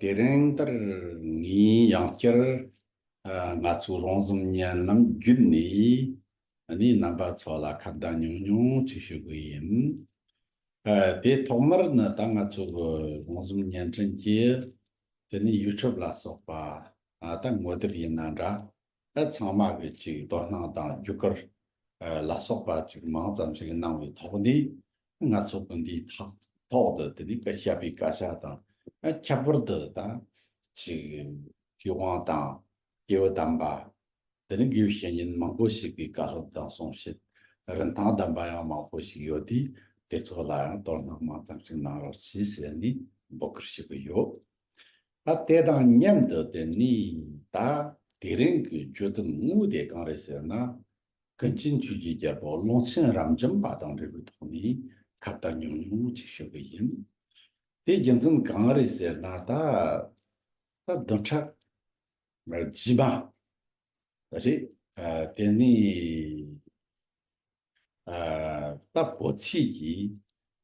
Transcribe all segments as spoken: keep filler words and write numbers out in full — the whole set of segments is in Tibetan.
དེ་རིང་ལྟར་ངས་ཡང་བསྐྱར་ང་ཚོའི་རོང་ཟོམ་བརྙན་ལམ་བརྒྱུད་ནས་ནི་རྣམ་པ་ཚོ་ལ་ཁ་བརྡ་ཉུང་ཉུང་ཅིག་ཞུ་གི་ཡིན། དེ་ཐོག་མར་ནི་ད་ང་ཚོ་གི་རོང་ཟོམ་བརྙན་འཕྲིན་གྱི་དེ་ནི་ཡུ་ཊུབ་ལ་སོགས་པ་ད་ངོ་དེབ་ཡིན་ན་འདྲ། ད་ཚང་མ་གི་ཅིག་དོ་སྣང་དང་རྒྱུ་སྐར་ལ་སོགས་པ་ཅིག་མང་ཙམ་ཞིག་གནང་བའི་ཐོག་ནས་ང་ཚོ་གི་འདིའི་ཐག་ཐོག་ཏུ་དེ་ནི་བཤད་པའི་སྐད་ཆ་དང་ཁྱད་པར་དུ་ད་ཅིག་གི་དབང་དང་སྐྱེས་བུ་དམ་པ་དེ་ནི་དགེ་བའི་བཤེས་གཉེན་མང་པོ་ཞིག་གི་བཀའ་སློབ་དང་གསུང་བཤད་རིན་ཐང་ལྡན་པ་ཡང་མང་པོ་ཞིག་ཡོད་དུས་དེ་ཚོ་ལ་ཡང་དོ་སྣང་མང་ཙམ་ཞིག་གནང་རོགས་གྱིས་ཟེར་ནས་འབོད་སྐུལ་ཞུ་གི་ཡོད། ད་དེ་དང་མཉམ་དུ་དེ་ནི་ད་དེ་རིང་གི་བརྗོད་དོན་དངོས་དེ་གང་རེད་ཟེར་ན། ཀུན་མཁྱེན་ཆོས་ཀྱི་རྒྱལ་པོ་ཀློང་ཆེན་རབ་འབྱམས་པ་དང་འབྲེལ་བའི་ཐོག་ནས་ཁ་བརྡ་ཉུང་ཉུང་ཅིག་ཞུ་གི་ཡིན། དེའི་རྒྱུ་མཚན་གང་རེད་ཟེར་ན་ད་ད་བདུན་ཕྲག་རྗེས་མ་རེད། དེ་ནི་ད་བོད་ཚེས་ཀྱི་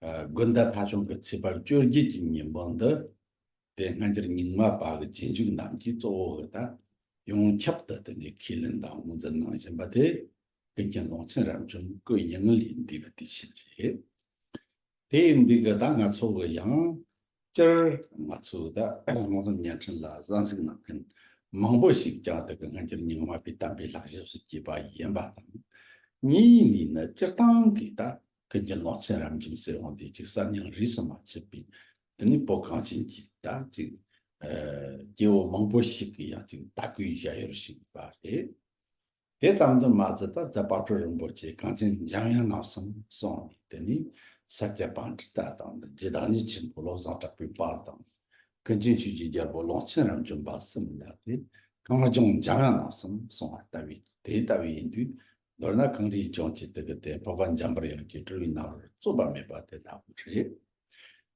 དགུན་ཟླ་ཐ་ཆུང་གི་ཚེས་པ་བཅོ་བརྒྱད་ཀྱི་ཉིན་མོ་འདི་དེ་སྔ་འགྱུར་རྙིང་མ་པ་གི་རྗེས་འཇུག་རྣམས་ཀྱིས་གཙོ་བོ་གི་ད་ཡོངས་ཁྱབ་ཏུ་དེ་ནས་ཁས་ལེན་དང་ངོས་འཛིན་གནང་བཞིན་པ་དེ་ཀུན་མཁྱེན་ཀློང་ཆེན་རབ་འབྱམས་སྐུ་མྱ་ངན་ལས་འདས་པའི་དུས་ཆེན་རེད། དེ་ཡིན་དུས་གི་ད་ང་ཚོ་གི་ཡང་སྤྱིར་ང་ཚོ་ད་རོང་ཟོམ་བརྙན་འཕྲིན་ལ་གསན་གཟིགས་གནང་མཁན་མང་པོ་ཞིག་ཀྱང་དེ་གི་སྔ་འགྱུར་རྙིང་མ་པའི་བསྟན་པའི་ལྷག་ཞིབ་སུ་སྐྱེས་པ་ཡིན་པ་དང་། གཉིས་ནས་ནི་སྤྱིར་བཏང་གི་ད་ཀུན་མཁྱེན་ཀློང་ཆེན་རབ་འབྱམས་ཟེར་འོང་དེ་ཅིག་གསར་རྙིང་རིས་སུ་མ་ཆད་པའི་དེ་ནི་བོད་གངས་ཅན་གྱི་ད་ཅིག་སྐྱེ་བོ་མང་པོ་ཞིག་གི་ཡང་ཅིག་དད་གུས་བྱ་ཡུལ་ཞིག་ཡིན་པ་རེད། དེ་ཙམ་དུ་མ་ཟད་ད་རྫ་དཔལ་སྤྲུལ་རིན་པོ་ཆེ་གངས་ཅན་འཇམ་དབྱངས་རྣམ་གསུམ་གསུངས་ནས་དེ་ནི་ས་སྐྱ་པཎྜི་ཏ་དང་རྗེ་བདག་ཉིད་ཆེན་པོ་བློ་བཟང་གྲགས་པའི་དཔལ་དང་། ཀུན་མཁྱེན་ཆོས་ཀྱི་རྒྱལ་པོ་ཀློང་ཆེན་རབ་འབྱམས་པ་གསུམ་ལ་དེ་གངས་ལྗོངས་འཇམ་དབྱངས་རྣམ་གསུམ་གསུངས་པ་ལྟ་བུའི་དེ་ལྟ་བུ་ཡིན་དུས་མདོར་ན་གངས་རིའི་ལྗོངས་ཀྱི་དེ་གི་དེ་འཕགས་པ་འཇམ་དཔལ་དབྱངས་ཀྱི་སྤྲུལ་པའི་རྣམ་རོལ་རྩོད་པ་མེད་པ་དེ་ལྟ་བུ་རེད།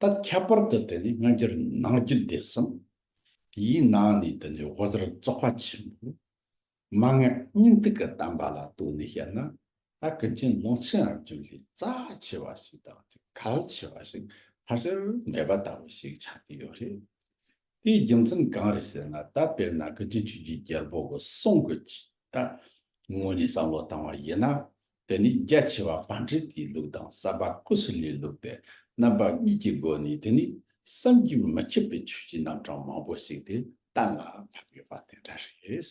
ད་ཁྱད་པར་དུ་དེ་ནི་སྔ་འགྱུར་ནང་བརྒྱུད་སྡེ་གསུམ། དེའི་ནང་ནས་དེ་ནི་དབུ་ཟུར་རྫོགས་པ་ཆེན་པོ། མན་ངག་སྙིང་ཐིག་གི་བསྟན་པ་ལ་ལྟོས་ནས་བཤད་ན། ད་ཀུན་མཁྱེན་ཀློང་ཆེན་རབ་འབྱམས་ལས་རྩ་ཆེ་བ་ཞིག་དང་གལ་ཆེ་བ་ཞིག་ཕལ་ཆེར་མེད་པ་ལྟ་བུ་ཞིག་ཆགས་ཀྱི་ཡོད་རེད། དེའི་རྒྱུ་མཚན་གང་རེད་ཟེར་ན། ད་དཔེར་ན་ཀུན་མཁྱེན་ཆོས་ཀྱི་རྒྱལ་པོ་གི་གསུང་གི་ད་ངོས་ནས་བསམ་བློ་བཏང་བ་ཡིན་ན། དེ་ནི་རྒྱ་ཆེ་བ་པཎྜི་ཏའི་ལུགས་དང་ཟབ་པ་ཀུ་སུ་ལུའི་ལུགས་ཏེ་རྣམ་པ་གཉིས་ཀྱི་སྒོ་ནས་དེ་ནི་བསམ་གྱིས་མི་ཁྱབ་པའི་ཆོས་ཀྱི་རྣམ་གྲངས་མང་པོ་ཞིག་དེ་གཏན་ལ་ཕབ་ཡོད་པ་དེ་འདྲ་རེད།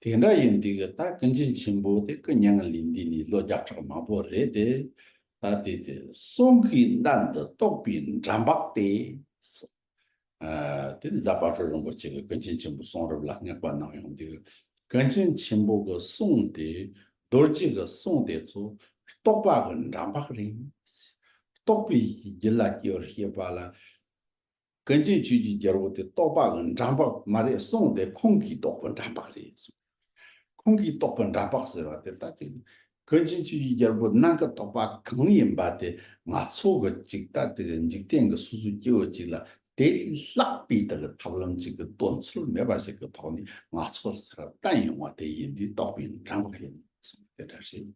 དེ་འདྲ་ཡིན་དུས་ཀྱི་ད་ཀུན་མཁྱེན་ཆེན་པོ་དེ་སྐུ་མྱ་ངན་ལས་འདས་ནས་ལོ་བརྒྱ་ཕྲག་མང་པོ་རེད་དེ། ད་དེ་དེ་གསུང་གི་གདན་དུ་གཏོགས་པའི་འགྲམ་པགས་ཏེ། དེ་ནི་རྫ་དཔལ་སྤྲུལ་རིན་པོ་ཆེ་གིས་ཀུན་མཁྱེན་ཆེན་པོའི་གསུང་རབ་ལ་བསྔགས་པ་གནང་ཡོང་དུས། ཀུན་མཁྱེན་ཆེན་པོ་གི་གསུང་དེ་རྡོ་རྗེ་གི་གསུང་དེ་ཚོ་རྟོག་པ་གི་འགྲམ་པགས་རེད། རྟོག་པའི་རྒྱུད་ལ་སྐྱེ་བར་བྱེད་པ་ལ། ཀུན་མཁྱེན་ཆོས་ཀྱི་རྒྱལ་པོ་དེ་རྟོག་པ་གི་འགྲམ་པགས་མ་རེད། གསུང་དེ་ཁོང་གིས་རྟོགས་པའི་འགྲམ་པགས་རེད་གསུངས། ཁོང་གིས་རྟོགས་པའི་འགྲམ་པགས་ཟེར་བ་དེ་ད་ཅིག་ཀུན་མཁྱེན་ཆོས་ཀྱི་རྒྱལ་པོ་ནང་གི་རྟོགས་པ་གང་ཡིན་པ་དེ་ང་ཚོ་གི་ཅིག་ད་དེ་འཇིག་རྟེན་གྱི་སོ་སོའི་སྐྱེ་བོ་ཅིག་ལ་དེ་ལས་ལྷག་པའི་དེ་གི་ཐབས་ལམ་ཅིག་གི་དོན་ཚུལ་མེད་པ་ཞིག་གི་ཐོག་ནས་ང་ཚོར་ཚུར་བསྟན་ཡོང་བ་དེ་ཡིན་དུས་རྟོགས་པའི་འགྲམ་པགས་ཡིན་གསུངས་དེ་འདྲ་རེད།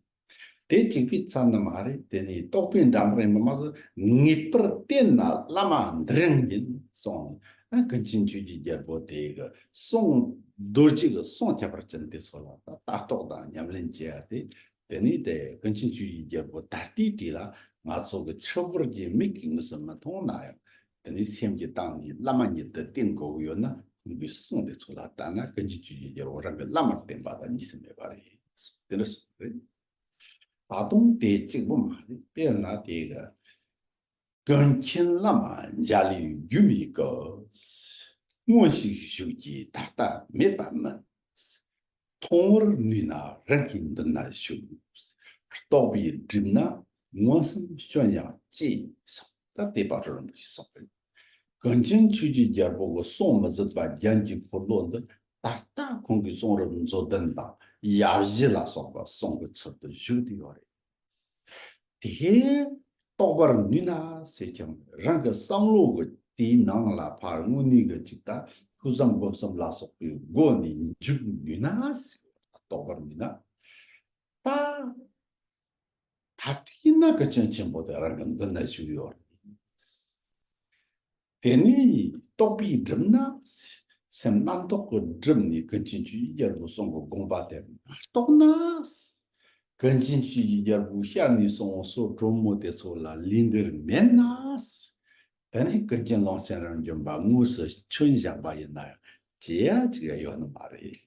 དེ་གཅིག་པུའི་ཚབ་ནི་མ་རེད། དེ་ནི་རྟོགས་པའི་འགྲམ་པགས་ཡིན་པ་མ་ཟད་ངེས་པར་བསྟེན་ན་བླ་མ་འདི་རང་ཡིན་གསུངས། ཀུན་མཁྱེན་ཆོས་ཀྱི་རྒྱལ་པོ་དེ་གི་གསུང་རྡོ་རྗེ་གི་གསུང་ཁྱད་པར་ཅན་དེ་ཚོ་ལ་ད་ལྟ་རྟོག་དང་ཉམས་ལེན་བྱེད་ཡ་དེ། དེ་ནི་དེ་ཀུན་མཁྱེན་ཆོས་ཀྱི་རྒྱལ་པོ་ད་ལྟའི་དུས་ལ་ང་ཚོ་གི་ཆུ་བུར་གྱི་མིག་གིས་དངོས་སུ་མི་མཐོང་ན་ཡང་། དེ་ནི་སེམས་ཀྱི་གཏིང་ནས་བླ་མ་ཉིད་དུ་བསྟེན་དགོས་ཀྱི་ཡོད་ན། ཁོང་གི་གསུང་དེ་ཚོ་ལ་ལྟ་ན་ཀུན་མཁྱེན་ཆོས་ཀྱི་རྒྱལ་པོ་རང་གི་བླ་མར་བསྟེན་པ་དང་གཉིས་སུ་མེད་པ་རེད། དེ་འདྲ་གསུངས་རེད། ད་དུང་དེ་གཅིག་པུ་མ་རེད། དཔེར་ན་དེ་ག་ཀུན་མཁྱེན་བླ་མ་འཇའ་ལུས་སྒྱུ་མའི་སྐུ། མངོན་ཤེས་བཞུགས་ཀྱིས་ད་ལྟ་མེད་པ་མིན། མཐོང་བར་ནུས་ན་རང་གི་མདུན་ན་བཞུགས། རྟོགས་པས་བསྒྲིབས་ན་མངོན་སུམ་སྐྱོན་ཡང་སྐྱེ། ད་དེ་དཔལ་སྤྲུལ་རིན་པོ་ཆེས་གསུངས་པ་རེད། ཀུན་མཁྱེན་ཆོས་ཀྱི་རྒྱལ་པོ་གི་གསུང་མི་ཟད་པ་རྒྱན་གྱི་འཁོར་ལོ་འདི་ད་ལྟ་ཁོང་གི་གསུང་རབ་མཛོད་ལྡན་དང་ཡབ་གཞི་ལ་སོགས་པ་གསུང་གི་ཚུལ་དུ་བཞུགས་བསྡད་ཡོད་རེད། དེ་རྟོགས་པར་ནུས་ན་ཟེར་ཀྱང་རང་གི་བསམ་བློ་གི་དེའི་ནང་ལ་ཕར་དངོས་གནས་ཀྱི་ཅིག་ད་ཐོས་བསམ་སྒོམ་གསུམ་ལ་སོགས་པའི་སྒོ་ནས་འཇུག་ནུས་ན་ཟེར། རྟོགས་པར་ནུས་ན། ད་ད་ལྟ་ཡིན་ན་ཀུན་མཁྱེན་ཆེན་པོ་དེ་རང་གི་མདུན་ན་བཞུགས་ཡོད་རེད། དེ་ནི་ རྟོག་པས་བསྒྲིབས་ན། སེམས་རྣམ་རྟོག་གིས་བསྒྲིབས་ནས་ཀུན་མཁྱེན་ཆོས་ཀྱི་རྒྱལ་པོ་གསུང་གི་དགོངས་པ་དེ་མ་རྟོགས་ན། ཀུན་མཁྱེན་ཆོས་ཀྱི་རྒྱལ་པོ་ཤར་ནས་སོང་བ་སོ་དྲོན་མོ་དེ་ཚོ་ལ་ལུས་འབྲེལ་མེད་ན། དེ་ནས་ཀུན་མཁྱེན་ཀློང་ཆེན་རབ་འབྱམས་པ་དངོས་སུ་ཁྱོན་བཞག་པ་ཡིན་ན་ཡང་ཅི་ཡ་ཅིག་ཡ་ཡོད་ནི་མ་རེད།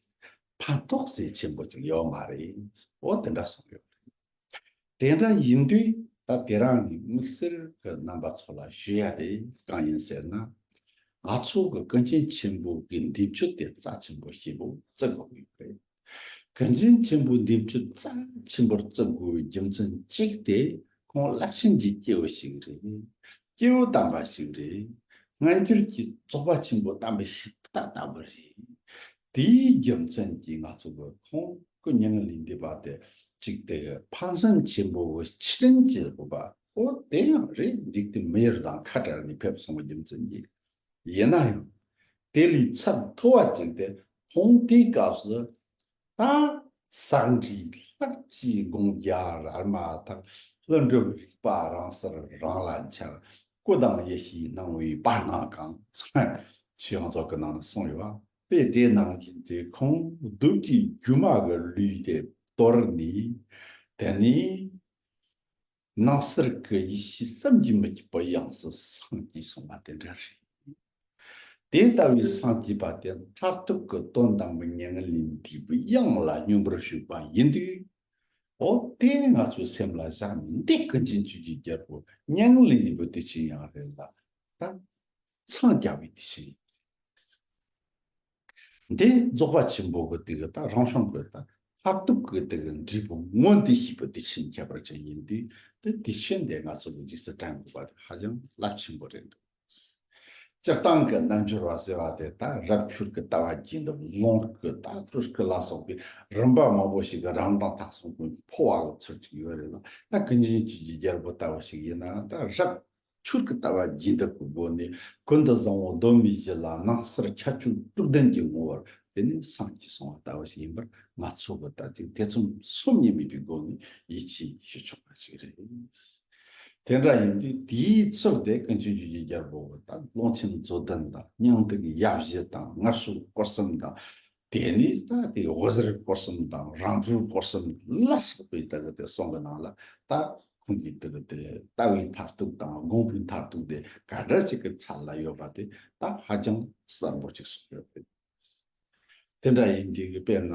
ཕན་ཐོགས་ཟེར་ཆེན་པོ་ཅིག་ཡོད་མ་རེད། འོ་དེ་འདྲ་གསུངས་ཡོད་རེད། དེ་འདྲ་ཡིན་དུས་ད་དེ་རང་གི་དམིགས་བསལ་གྱི་རྣམ་པ་ཚོ་ལ་ཞུ་ཡ་དེ་གང་ཡིན་ཟེར་ན། ང་ཚོ་གི་ཀུན་མཁྱེན་ཆེན་པོ་གི་མདུན་སྤྱོད་དེ་རྩ་ཆེན་པོ་ཞེ་པོ་བརྩི་དགོས་ཀྱི་ཡོད་རེད། ཀུན་མཁྱེན་ཆེན་པོའི་མདུན་སྤྱོད་རྩ་ཆེན་པོར་བརྩི་དགོས་པའི་རྒྱུ་མཚན་གཅིག་དེ་ཁོང་རླབས་ཆེན་གྱི་སྐྱེས་བུ་ཞིག་རེད། སྐྱེས་བུ་དམ་པ་ཞིག་རེད། སྔ་འགྱུར་གྱི་རྫོགས་པ་ཆེན་པོ་དམ་པའི་ཞིག་ད་ལྟ་བུ་རེད། དེའི་རྒྱུ་མཚན་གྱིས་ང་ཚོ་གི་ཁོང་གི་མྱ་ངན་ལས་འདས་པ་དེ་གཅིག་དེ་གི་ཕན་སེམས་ཆེན་པོ་གི་ཕྱིར་དྲན་གྱི་དགོས་པ་འོ་དེ་ཡང་རེད། འཇིག་རྟེན་མི་ཡུལ་དང་ཁ་བྲལ་ནས་ཕེབས་སོང་བའི་རྒྱུ་མཚན་གྱིས། ཡིན་ན་ཡང་། དེ་ལས་ཚད་མཐོ་བ་ཅིག་སྟེ་ཁོང་དེའི་སྐབས་སུ་ད་ཟངས་ཁྲིའི་ལྷགས་ཀྱིས་དགོངས་རྒྱ་རལ་མ་ཐག་ཀླུ་སྒྲུབ་རིག་པ་རང་སར་རང་ལ་འཆར། སྐུ་དང་ཡེ་ཤེས་སྣང་བའི་བར་སྣང་གང་། ཆོས་དབྱིངས་མཛོད་ཀྱི་ནང་ན་གསུངས་ཡོད་པ། དཔེ་དེ་ནང་བཞིན་དེ་ཁོང་བདུད་ཀྱི་སྒྱུ་མ་གི་ལུས་དེ་གཏོར་ནས། དེ་ནས། སྣང་སར་གྱི་ཡེ་ཤེས་བསམ་གྱིས་མི་ཁྱབ་པའི་དབྱིངས་སུ་སངས་རྒྱས་སོང་བ་དེ་འདྲ་རེད། དེ་ལྟ་བུའི་སངས་རྒྱས་པ་དེ་མཐར་ཐུག་གི་དོན་དམ་པའི་མྱ་ངན་ལས་འདས་པའི་དབྱིངས་ལ་སྙོམས་པར་ཞུགས་པ་ཡིན་དུས། འོ་དེ་ང་ཚོའི་སེམས་ལ་བཞག་ནས་འདི་ཀུན་མཁྱེན་ཆོས་ཀྱི་རྒྱལ་པོ་མྱ་ངན་ལས་འདས་པའི་དུས་ཆེན་ཡང་རེད་ལ། ད་འཚང་རྒྱ་བའི་དུས་ཆེན་ཡིན། འདི་རྫོགས་པ་ཆེན་པོ་གི་དེ་གི་ད་རང་བྱུང་གི་ད་མཐར་ཐུག་གི་དེ་གི་འབྲས་བུ་མངོན་དུ་ཤེས་པའི་དུས་ཆེན་ཁྱད་པར་ཅན་ཡིན་དུས། དེ་དུས་ཆེན་དེ་ང་ཚོ་གི་རྗེས་སུ་དྲན་དགོས་པ་དེ་ཧ་ཅང་རླབས་ཆེན་པོ་རེད་འདུག། སྤྱིར་བཏང་གི་རྣལ་འབྱོར་བ་ཟེར་བ་དེ་ད་རབ་ཆོས་ཀྱི་ལྟ་བ་རྒྱས་འདེབས། ལུང་གི་ད་སྤྲུལ་སྐུ་ལ་སོགས་པའི་རིམ་པ་མང་པོ་ཞིག་གི་རང་མདངས་ཐག་སོང་གི་འཕོ་བ་གི་ཚུལ་ཅིག་ཡོད་རེད་ལ། ད་ཀུན་མཁྱེན་ཆོས་ཀྱི་རྒྱལ་པོ་ལྟ་བུ་ཞིག་ཡིན་ན་ད་རབ་ཆོས་ཀྱི་ལྟ་བ་རྒྱས་འདེབས་ཀྱི་སྒོ་ནས་ཀུན་ཏུ་བཟང་པོ་གདོད་མའི་གཞི་ལ་སྣང་གསལ་ཁྱད་ཆོས་དྲུག་ལྡན་གྱི་ངོ་བོར་དེ་ནས་སངས་རྒྱས་སོང་བ་ལྟ་བུ་ཞིག་ཡིན་པར་ང་ཚོ་གི་ད་ཅིག་ཐེ་ཚོམ་སོམ་ཉི་མེད་པའི་སྒོ་ནས་ཡིད་ཆེས་ཞུ་ཆོག་པ་ཞིག་རེད། དེ་འདྲ་ཡིན་དུས་དེའི་ཚུལ་དེ་ཀུན་མཁྱེན་ཆོས་ཀྱི་རྒྱལ་པོ་གི་ད་ཀློང་ཆེན་མཛོད་ལྡན་དང་སྙིང་ཐིག་ཡབ་བཞི་དང་སྔར་སྲོལ་སྐོར་གསུམ་དང་། དེ་ནས་ད་དེ་འོད་ཟེར་སྐོར་གསུམ་དང་རང་གྲོལ་སྐོར་གསུམ་ལ་སོགས་པའི་དེ་གི་དེ་གསུང་གི་ནང་ལ་ད་ཁོང་གིས་དེ་གི་དེ་ལྟ་བའི་མཐར་ཐུག་དང་དགོངས་པའི་མཐར་ཐུག་དེ་ག་འདྲ་ཞིག་གི་ཚད་ལ་ཡོད་པ་དེ་ད་ཧ་ཅང་གསལ་པོ་ཅིག་གསུངས་ཡོད་པས། དེ་འདྲ་ཡིན་དུས་ཀྱི་དཔེར་ན་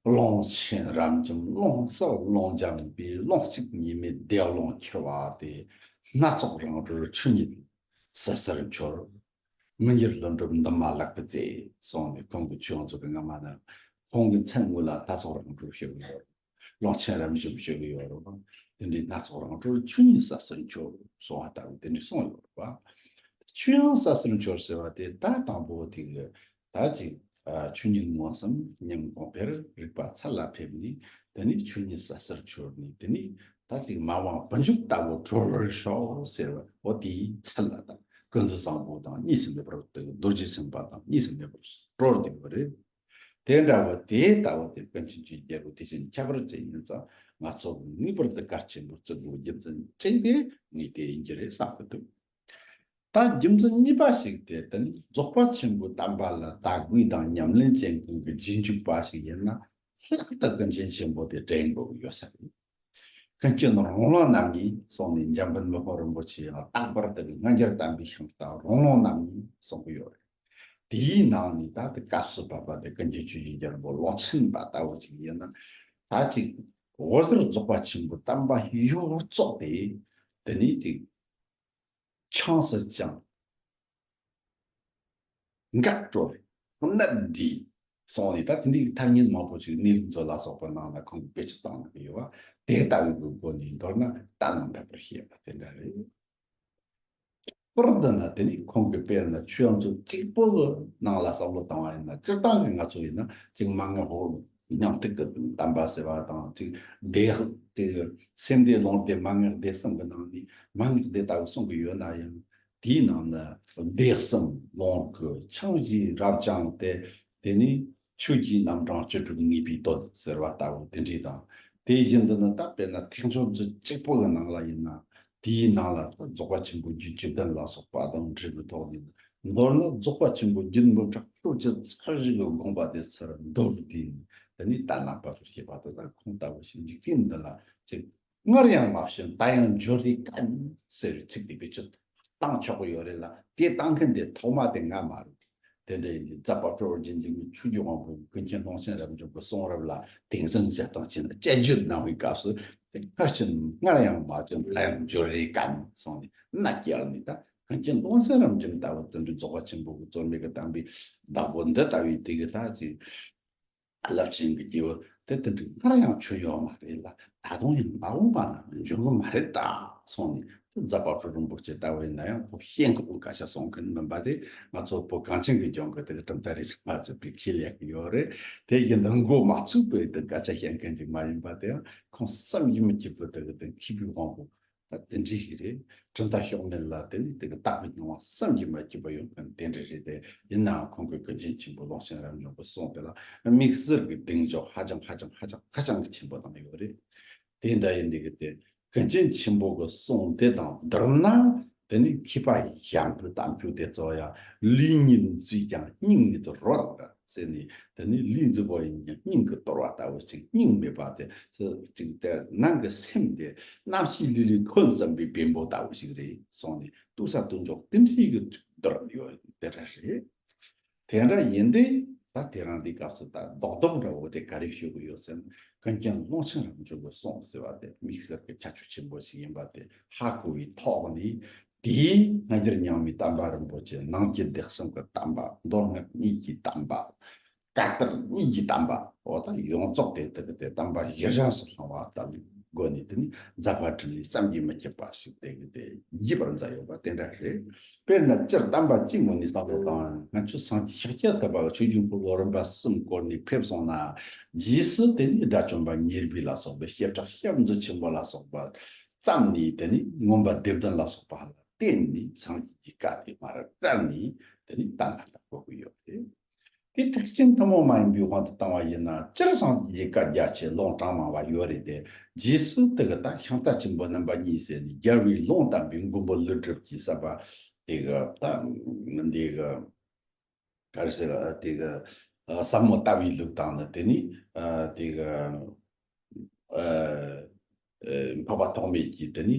ཀློང་ཆེན་རབ་འབྱམས་ཀློང་གསལ་ཀློང་འབྱམས་པའི་ཀློང་གཅིག་ཉིད་མེད་བདེ་བ་ཀློང་ཁྱེར་བ་དེ་སྣ་ཚོགས་རང་གྲོལ་ཆོས་ཉིད་སད་སེར་འཆོར། མི་འགྱུར་ལྷུན་གྲུབ་འདུན་མ་ལག་གི་རྩེ། གསུངས་ནས་ཁོང་གི་ཆོས་ཡོངས་རྫོགས་ཀྱི་སྔ་མ་ན་ཁོང་གི་མཚན་དངོས་ལ་སྣ་ཚོགས་རང་གྲོལ་ཞུ་གི་ཡོད་རེད། ཀློང་ཆེན་རབ་འབྱམས་ཞུ་གི་ཡོད་རེད། དེ་འདྲའི་སྣ་ཚོགས་རང་གྲོལ་ཆོས་ཉིད་སད་སེར་འཆོར་གསུང་བ་ལྟ་བུ་དེ་འདྲའི་གསུངས་ཡོད་རེད་པ། ཆོས་ཡང་སད་སེར་འཆོར་ཟེར་བ་དེ་ད་དང་པོ་དེ་གི་ད་ཅིག་ཆོས་ཉིད་མངོན་སུམ་ཉམས་གོང་འཕེལ་རིག་པ་ཚད་ལ་ཕེབས་ནས་དེ་ནས་ཆོས་ཉིད་སད་སེར་འཆོར་ནས་དེ་ནས་ད་ཅིག་མ་འོངས་བུ་འཇུག་ལྟ་བུ་གྲོལ་བར་ཤོག་ཟེར་བ་འོ་དེའི་ཚད་ལ་ད་ཀུན་ཏུ་བཟང་པོ་དང་གཉིས་སུ་མེད་པར་དེ་རྡོ་རྗེ་སེམས་དཔའ་དང་གཉིས་སུ་མེད་པར་གྲོལ་བསྡད་པ་རེད། དེ་འདྲ་བ་དེ་ལྟ་བུ་དེ་ཀུན་མཁྱེན་ཆོས་རྒྱལ་པོ་དེ་བཞིན་ཁྱད་པར་ཅན་ཡིན་ཙང་ང་ཚོ་ངེས་པར་དུ་གལ་ཆེན་པོ་བརྩི་དགོས་རྒྱུ་མཚན་གཅིག་དེ་ངས་དེ་ཡིན་གྱི་རེད་བསམ་གྱི་འདུག། ད་རྒྱུ་མཚན་གཉིས་པ་ཞིག་དེ་དེ་ནི་རྫོགས་པ་ཆེན་པོའི་བསྟན་པ་ལ་དད་གུས་དང་ཉམས་ལེན་བྱེད་མཁན་གྱི་རྗེས་འཇུག་པ་ཞིག་ཡིན་ན་ལྷག་ཏུ་ཀུན་མཁྱེན་ཆེན་པོ་དེ་དྲན་དགོས་ཀྱི་ཡོད་ས་རེད། ཀུན་མཁྱེན་རོང་ལུང་རྣམ་གཉིས་གསུངས་ནས་འཇམ་དཔལ་མི་ཕམ་རིན་པོ་ཆེ་ཡང་རྟག་པར་དུ་སྔ་འགྱུར་དམ་པའི་ཤིང་རྟ་རོང་ལུང་རྣམ་གཉིས་གསུང་གི་ཡོད་རེད། དེའི་ནང་ནས་ད་དེ་སྐབས་སུ་བབ་པ་དེ་ཀུན་མཁྱེན་ཆོས་ཀྱི་རྒྱལ་པོ་ཀློང་ཆེན་པ་ལྟ་བུ་ཅིག་ཡིན་ན་ད་ཅིག་འོད་ཟེར་རྫོགས་པ་ཆེན་པོའི་བསྟན་པ་གཡོ་བཙོག་དེ་དེ་ནས་ཅིག་ཆང་སུ་བཅང་། འགག་གྲོལ། གནད་འདྲེས། སོང་ནས་ད་དེ་འདྲའི་ཐ་སྙད་མང་པོ་ཞིག་གནས་ལུགས་མཛོད་ལ་སོགས་པ་ནང་ལ་ཁོང་གིས་བེད་སྤྱོད་བཏང་གནང་གི་ཡོད་པ་དེ་ལྟ་བུའི་སྒོ་ནས་མདོར་ན་གཏན་ལ་འབེབས་པར་བཤད་པ་དེ་འདྲ་རེད། པར་འདི་ན་དེ་ནི་ཁོང་གིས་དཔེར་ན་ཆོས་དབྱངས་མཛོད་གཅིག་པོ་གི་ནང་ལ་བསམ་བློ་བཏང་བ་ཡིན་ན་སྤྱིར་བཏང་གི་ང་ཚོ་ཡིན་ན་ཅིག་མན་ངག་ཧོ་སྙིང་ཐིག་གི་གདམས་པ་ཟེར་བ་དང་ཅིག་སྡེ་དེ་སེམས་སྡེ་ལུང་སྡེ་མན་ངག་སྡེ་གསུམ་གི་ནང་ནས་མན་ངག་སྡེ་ལྟ་བུ་གསུང་གི་ཡོད་ན་ཡང་དེའི་ནང་ན་སྡེ་གསུམ་ལུང་གི་ཆང་བཞིན་རབ་སྦྱངས་ཏེ་དེ་ནི་ཆོས་ཀྱི་རྣམ་གྲངས་བཅུ་དྲུག་ངེས་པའི་དོན་ཟེར་བ་ལྟ་བུ་དེ་འདྲ་དང་དེ་བཞིན་དུ་ནི་ད་དཔེར་ན་ཐེག་མཆོག་མཛོད་གཅིག་པོ་གི་ནང་ལ་ཡིན་ན་དེའི་ནང་ལ་རྫོགས་པ་ཆེན་པོའི་རྒྱུད་བཅུ་བདུན་ལ་སོགས་པ་དང་འབྲས་བུའི་ཐོག་ནས་ མདོར་ན་རྫོགས་པ་ཆེན་པོ་རྒྱུད་འབུམ་ཕྲག་སོ་བཞི་རྩ་བཞི་གི་དགོངས་པ་དེ་ཚུར་མདོར་བསྡུས་ནས་དེ་ནས་གཏན་ལ་ཕབ་པར་བྱེད་པ་དེ་དག་ཁོང་ལྟ་བུ་ཞིག་འཇིག་རྟེན་འདི་ལ་ཅིག་སྔར་ཡང་མ་བྱོན་ད་ཡང་འབྱོན་རེ་ཀན་ཟེར་བའི་ཚིག་དེ་བེད་སྤྱོད་བཏང་ཆོག་གི་ཡོད་རེད་ལ། དེ་བཏང་མཁན་དེ་ཐོག་མ་དེ་ང་མ་རེད། དེ་འདྲ་ཡིན་དུས་རྫ་དཔལ་སྤྲུལ་རྒྱལ་འཇིགས་མེད་ཆོས་ཀྱི་དབང་པོ་ཀུན་མཁྱེན་ཀློང་ཆེན་རབ་འབྱམས་ཀྱི་གསུང་རབ་ལ་དེང་སང་བྱེད་སྟངས་བྱས་ན་དཔྱད་བརྗོད་གནང་བའི་སྐབས་སུ་དེ་མཐར་ཕྱིན་སྔར་ཡང་མ་བྱོན་ད་ཡང་འབྱོན་རེ་ཀན་གསུངས་ནས་མནའ་བསྐྱལ་ནས། ད་ཀུན་མཁྱེན་ཀློང་ཆེན་རབ་འབྱམས་ལྟ་བུ་དེ་འདྲའི་རྫོགས་པ་ཆེན་པོ་གི་རྩོལ་མེད་ཀྱི་དམ་པའི་བདག་པོ་འདི་ལྟ་བུའི་དེ་གི་ད་ཅིག་རླབས་ཆེན་གྱི་སྐྱེས་བུ་དེ་དེ་འདྲའི་སྔར་ཡང་བྱོན་ཡོད་མ་རེད་ལ། ད་དུང་ཡང་མ་འོངས་པ་ན་འབྱོན་གི་མ་རེད་ད་གསུངས་ནས། དེ་རྫ་དཔལ་སྤྲུལ་རིན་པོ་ཆེ་ལྟ་བུ་ཡིན་ན་ཡང་ཁོ་ཤེས་ཁོག་གི་སྐད་ཆ་གསུང་མཁན་མིན་པ་དེ་ང་ཚོ་བོད་གངས་ཅན་གྱི་ལྗོངས་ཀྱི་དེ་གི་གྲུབ་མཐའ་རིས་མ་ཚུད་པའི་ཁས་ལེན་གི་ཡོད་རེད། དེ་ཡིན་ན་མགོ་མ་ཚོས་པའི་དེ་སྐད་ཆ་བཤད་མཁན་ཅིག་མ་ཡིན་པ་དེ་ཡང་ཁོང་བསམ་གྱིས་མི་ཁྱབ་པའི་དེ་གི་དེ་མཁས་པའི་དབང་པོ། ད་དེ་འདྲ་ཞིག་རེད། གྲུབ་མཐའ་ཕྱོགས་མེད་ལ་དེ་ནི་དེ་གི་བརྟག་པའི་སྣང་བ་བསམ་གྱིས་མ་ཁྱབ་པ་ཡོང་མཁན་དེ་འདྲ་རེད་དེ། ཡིན་ནའང་ཁོང་གི་ཀུན་མཁྱེན་ཆེན་པོ་ཀློང་ཆེན་རབ་འབྱམས་ཀྱི་གསུང་དེ་ལ་དམིགས་བསལ་གྱི་གདེང་འཇོག་ཧ་ཅང་ཧ་ཅང་ཧ་ཅང་ཧ་ཅང་གི་ཆེན་པོ་བཏང་ཡོད་རེད། དེ་འདྲ་ཡིན་དེ་གི་དེ་ཀུན་མཁྱེན་ཆེན་པོ་གི་གསུང་དེ་དང་བསྡུར་ན། དེ་ནི་མཁས་པ་གཞན་པའི་གཏམ་རྒྱུད་དེ་ཚོ་ཡང་ལུས་ཉིད་མཛེས་ཀྱང་སྙིང་ཉིད་རོ་དང་འདྲ། ཟེར་ནས་དེ་ནི་ལུས་མཛེས་པོ་ཡིན་ཀྱང་སྙིང་གི་དོར་བ་ལྟ་བུ་ཞིག་སྙིང་མེད་པ་དེ་ཅིག་དེ་ནང་གི་སེམས་དེ་རྣམ་ཤེས་ལུས་ལས་འཁོན་བསམ་པའི་བེམ་པོ་ལྟ་བུ་ཞིག་རེད་གསུངས་ནས་ལྟོས་ས་ལྟོས་འཇོག་དེ་འདྲའི་གི་བསྡུར་ཡོད་དེ་འདྲ་རེད། དེ་འདྲ་ཡིན་དུས་ད་དེ་རང་དེའི་སྐབས་སུ་ད་རྡོག་རྡོག་འདྲ་བོ་དེ་ག་རེ་ཞུ་གི་ཡོད་ཟེར་ན། ཀུན་མཁྱེན་ཀློང་ཆེན་རབ་འབྱམས་ཀྱི་གསུང་ཟེར་བ་དེ་དམིགས་བསལ་གྱི་ཁྱད་ཆོས་ཆེན་པོ་ཞིག་ཡིན་པ་དེ་ཧ་གོ་བའི་ཐོག་ནས། དེའི་སྔ་འགྱུར་རྙིང་མའི་བསྟན་པ་རིན་པོ་ཆེ་ནང་གི་སྡེ་གསུམ་གྱི་བསྟན་པ། མདོ་སྔགས་གཉིས་ཀྱི་བསྟན་པ། བཀའ་གཏེར་གཉིས་ཀྱི་བསྟན་པ། འོ་ད་ཡོངས་རྫོགས་དེ་དག་གི་དེ་བསྟན་པ་གཞིར་བཞེངས་སུ་བླང་བ་ལྟ་བུའི་སྒོ་ནས་དེ་ནི་མཛད་པ་འཕྲིན་ལས་བསམ་གྱིས་མི་ཁྱབ་པ་ཞིག་དེ་གི་དེ་བགྱིས་པར་མཛད་ཡོད་པ་དེ་འདྲ་རེད། དཔེར་ན་སྤྱིར་བསྟན་པ་སྤྱིའི་ངོས་ནས་བསམ་བློ་བཏང་ན། སྔ་ཆོས་སངས་རྒྱས་ཤཱཀྱ་ཐུབ་པ་གི་ཆོས་རྒྱུད་འཁོར་ལོ་རིམ་པ་གསུམ་བསྐོར་ནས་ཕེབས་སོང་ན། རྗེས་སུ་དེ་ནི་དགྲ་བཅོམ་པ་ཉེར་སྦས་ལ་སོགས་པའི་བྱེ་བྲག་སྐྱབས་འཛིན་ཆེན་པོ་ལ་སོགས་པ་བརྩམས་ནས། དེ་ནི་མངོན་པ་སྡེ་བདུན་ལ་སོགས་པ་ལ་བརྟེན་ནས་སངས་རྒྱས་ཀྱི་བཀའ་དེ་མར་བཀྲལ་ནས་དེ་ནི་གཏན་ལ་ཕབ་དགོས་ཀྱི་ཡོད་རེད། དེ་ཐེག་ཆེན་ཐུན་མོང་མ་ཡིན་པའི་དབང་དུ་བཏང་བ་ཡིན་ན། སྤྱིར་སངས་རྒྱས་ཀྱི་བཀའ་རྒྱ་ཆེ་ལུང་གྲངས་མང་བ་ཡོད་རེད་དེ། རྗེས་སུ་དེ་གི་ད་ཤིང་རྟ་ཆེན་པོ་རྣམ་པ་གཉིས་ཟེར་ནས་རྒྱལ་བའི་ལུང་བསྟན་པའི་མགོན་པོ་ཀླུ་སྒྲུབ་ཀྱིས་གསར་པ་དེ་གི་ད་འདི་གི་ག་རེ་ཟེར་དེ་གི་ཟབ་མོ་ལྟ་བའི་ལུགས་དང་ནི། དེ་ནི་དེ་གི་འཕགས་པ་ཐོགས་མེད་ཀྱིས་དེ་ནི་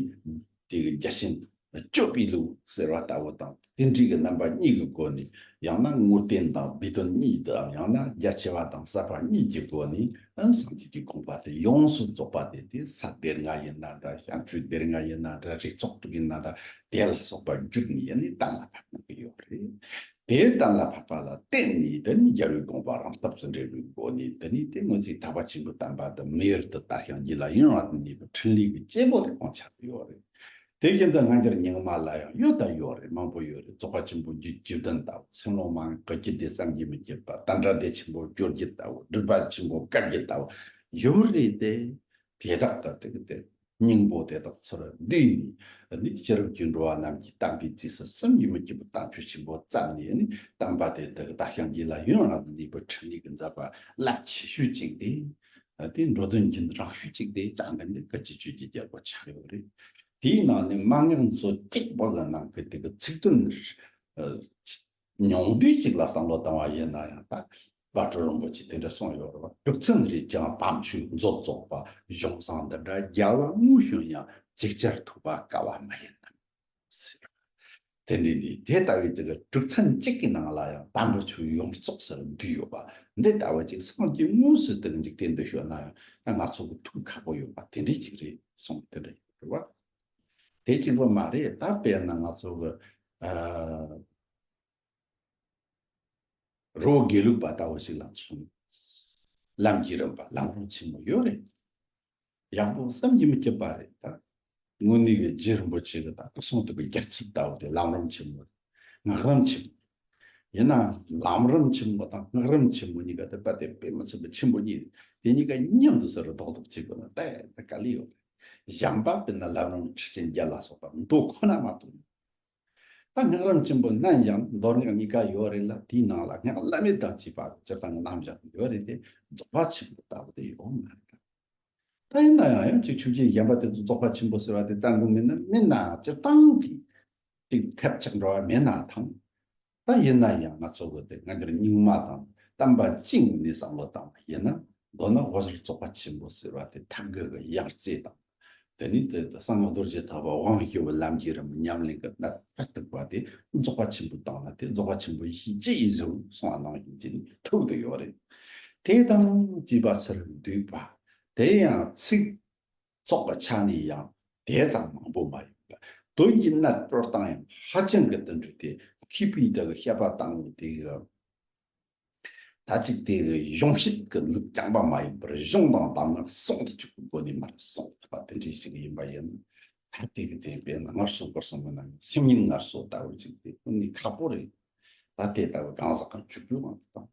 དེ་གི་རྒྱ་ཆེན་སྤྱོད་པའི་ལུགས་ཟེར་བ་ལྟ་བུ་དང་། དེ་འདྲའི་གི་རྣམ་པ་གཉིས་ཀྱི་སྒོ་ནས། ཡང་ན་དངོས་བསྟན་དང་སྦས་དོན་གཉིས་དང་། ཡང་ན་རྒྱ་ཆེ་བ་དང་ཟབ་པ་གཉིས་ཀྱི་སྒོ་ནས་ཨ་སངས་རྒྱས་ཀྱི་དགོངས་པ་དེ་ཡོངས་སུ་རྫོགས་པ་དེ། དེ་ས་སྡེ་ལྔ་ཡིན་ན་འདྲ། བྱང་ཆུབ་སྡེ་ལྔ་ཡིན་ན་འདྲ། རིགས་ཚོགས་དྲུག་ཡིན་ན་འདྲ། དེ་ལ་སོགས་པ་བརྒྱུད་ནས་ཡིན་ནས་གཏན་ལ་ཕབ་གནང་གི་ཡོད་རེད། དེ་གཏན་ལ་ཕབ་པ་ལ་བརྟེན་ནས་དེ་ནི་རྒྱལ་བའི་དགོངས་པ་རང་སྟོབས་སུ་འགྲེལ་བའི་སྒོ་ནས། དེ་ནི་དེ་སྔོན་ཚེ་ཐར་པ་ཆེན་པོའི་བསྟན་པ་དེ་མེ་ཡོར་དུ་དར་ཞིང་རྒྱས་ལ་ཡུན་རིང་དུ་གནས་པའི་འཕྲིན་ལས་ཀྱི་གཅེར་བུ་དེ་ཁོང་ཆགས་ཀྱི་ཡོད་རེད། དེ་བཞིན་དུ་སྔ་འགྱུར་རྙིང་མ་ལ་ཡང་ཡོད་དང་ཡོད་རེད། མང་པོ་ཡོད་རེད། རྫོགས་པ་ཆེན་པོ་རྒྱུད་བཅུ་བདུན་ལྟ་བུ། སེམས་ཀློང་མ་ངེས་བཀའ་བརྒྱད་སྡེ་བསམ་གྱིས་མི་ཁྱབ་པ། ཏནྟྲ་སྡེ་ཆེན་པོ་བཅོ་བརྒྱད་ལྟ་བུ། སྒྲུབ་པ་ཆེན་པོ་བཀའ་བརྒྱད་ལྟ་བུ་ཡོད་རེད་དེ། དེ་དག་ད་དེ་གི་དེ་སྙིང་པོ་དེ་དག་ཚུར་བསྡུས་ནས། ཨ་ནི་ཕྱི་རབས་ཀྱི་འགྲོ་བ་རྣམས་ཀྱི་བསྟན་པའི་རྩིས་སུ་བསམ་གྱིས་མི་ཁྱབ་པའི་བསྟན་བཅོས་ཆེན་པོ་བརྩམས་ནས། ཨ་ནི་བསྟན་པ་དེ་དག་གི་དར་ཞིང་རྒྱས་ལ་ཡུན་རིང་དུ་གནས་པའི་འཕྲིན་ལས་ཀྱི་མཛད་པ་རླབས་ཆེ་ཤོས་གཅིག་དེ། ཨ་དེ་འགྲོ་དོན་རྒྱུན་རིང་ཤོས་གཅིག་དེ་ད་ག་ནི་བཀའ་བརྒྱད་བཅོ་བརྒྱད་རྒྱལ་པོ་ཆགས་ཡོད་རེད། དེའི་ནང་ནས་མན་ངག་མཛོད་གཅིག་པོ་གི་ནང་གི་དེ་གི་ཚིག་དོན། ཨ། ཉུང་བསྡུས་ཅིག་ལ་བསམ་བློ་བཏང་བ་ཡིན་ན་ཡང་། ད་དཔལ་སྤྲུལ་རིན་པོ་ཆེས་དེ་འདྲ་གསུངས་ཡོད་རེད་བ། དྲུག་ཚན་རེ་ཀྱང་དམ་ཆོས་མཛོད་རྫོགས་པ། གཞུང་བཟང་འདི་འདྲ་རྒྱལ་བ་དངོས་བྱོན་ཡང་། ཅིག་ཅར་ཐོས་པ་དཀའ་བ་མ་ཡིན་ནམ། ཟེར། དེ་འདྲ་འདི་དེ་ལྟ་བུའི་དེ་གི་དྲུག་ཚན་གཅིག་གི་ནང་ལ་ཡང་དམ་པའི་ཆོས་ཡོངས་རྫོགས་ཟེར་བསྡུས་ཡོད་པ་འདི་ལྟ་བུ་ཅིག་སངས་རྒྱས་དངོས་སུ་དེ་གི་འཇིག་རྟེན་དུ་བྱོན་ན་ཡང་ད་ང་ཚོ་གི་ཐུགས་ཁག་པོ་ཡོད་པ་དེ་འདྲ་ཅིག་རེད་གསུངས། དེ་འདྲ་ཡོད་རེད་བ། དེ་གཅིག་པོ་མ་རེད། ད་དཔེར་ན་ང་ཚོ་གི་ཨ། རི་བོ་དགེ་ལུགས་པ་ལྟ་བུ་ཞིག་ལ་མཚོན། ལམ་གྱི་རིམ་པ་ལམ་རིམ་ཆེན་མོ་ཡོད་རེད། ཡག་པོ་བསམ་གྱིས་མི་ཁྱབ་པ་རེད། ད་དངོས་གནས་ཀྱི་རྗེ་རིན་པོ་ཆེ་གི་ད་སྐུ་གསུང་ཐུགས་ཀྱི་རྒྱལ་ཚབ་ལྟ་བུ་དེ་ལམ་རིམ་ཆེན་མོ་རེད། སྔགས་རིམ་ཆེན་མོ་རེད། ཡིན་ནའང་ལམ་རིམ་ཆེན་མོ་དང་སྔགས་རིམ་ཆེན་མོ་གཉིས་ཀ་དེ་དཔེ་དེ་དཔེ་མི་སྲིད་པའི་ཆེན་པོ་གཉིས་རེད། དེ་གཉིས་ཀ་མཉམ་དུ་ཟེར་རྡོག་རྡོག་བྱེད་དགོས་ན་ད་ད་དཀའ་ལས་ཡོད་རེད། གཞན་པ་དཔེར་ན་ལམ་རིམ་ཁྲིད་ཆེན་བརྒྱད་ལ་སོགས་པ་མདོ་ཁོ་ན་མ་གཏོགས། ད་སྔགས་རིམ་ཆེན་པོ་ནན་ཞང་མདོ་སྔགས་གཉིས་ཀ་ཡོད་རེད་ལ། དེའི་ནང་ལ་སྔགས་བླ་མེད་དང་བཅས་པ་སྤྱིར་བཏང་གི་རྣམ་གཞག་ཡོད་རེད་དེ། རྫོགས་པ་ཆེན་པོ་ལྟ་བུ་དེ་ཡོད་མ་རེད། ད་ཡིན་ན་ཡང་ཡང་ཅིག་ཆོས་བརྒྱད་གཞན་པ་དེ་ཚོ་རྫོགས་པ་ཆེན་པོ་ཟེར་བ་དེ་བཙན་དགོས་མིན་ན། མིན་ན་སྤྱིར་བཏང་གི་ཅིག་ཐེབས་ཆག་འགྲོ་བ་མེད་ན་ཐང་། ད་ཡིན་ན་ཡང་ང་ཚོ་གི་དེ་སྔ་འགྱུར་རྙིང་མ་དང་བསྟན་པ་སྤྱིའི་ངོས་ནས་བསམ་བློ་བཏང་བ་ཡིན་ན། མདོར་ན་འོད་གསལ་རྫོགས་པ་ཆེན་པོ་ཟེར་བ་དེ་ཐབས་དགུ་གི་ཡང་རྩེ་དང་། དེ་ནས་དེ་དེ་གསང་སྔགས་རྡོ་རྗེ་ཐེག་པ་དབང་ཞུ་བའི་ལམ་གྱི་རིམ་པ་ཉམས་ལེན་གྱི་གནད་ཕར་གཏུགས་པ་དེ་རྫོགས་པ་ཆེན་པོ་བཏང་ན། དེ་རྫོགས་པ་ཆེན་པོ་ཡེ་ཤེས་ཀྱི་ཡིན་ཟེར་གསུངས་པ་ནང་བཞིན་བྱས་ནས་ཐུག་བསྡད་ཡོད་རེད། དེ་དང་བཅས་པ་ཚུར་འདུས་པ། དེ་ཡང་ཚིག་ཚོགས་ཀྱི་ཆ་ནས་ཡང་དེ་ཙམ་མང་པོ་མ་ཡིན་པ། དོན་གྱི་གནད་སྤྲོ་སྟངས་ཡང་ཧ་ཅང་གི་དེ་འདྲ་དེ་མཁས་པའི་དག་གི་བཤད་པ་བཏང་བ་དེ་གི། ད་ཅིག་དེ་གི་གཞུང་བཤད་ཀྱི་ལུགས་རྐྱང་པ་མ་ཡིན་པར་གཞུང་དང་གདམས་ངག་ཟུང་དུ་གཅུག་པའི་སྒོ་ནས་མར་གསུངས་ཐུབ་པ་དེ་འདྲ་ཞིག་ཡིན་པ་ཡིན་ན། ད་དེ་གི་དེ་དཔེར་ན་སྔར་སོ་སྐོར་གསུམ་གྱི་ནང་གི་སེམས་ཉིད་སྔར་སོ་ལྟ་བུ་ཅིག་དེ་ཁོ་ནི་ཁག་པོ་རེད། ད་དེ་ལྟ་བུ་གང་ཟག་གང་བཅུག་རྒྱུ་མང་དུ་བཏང་།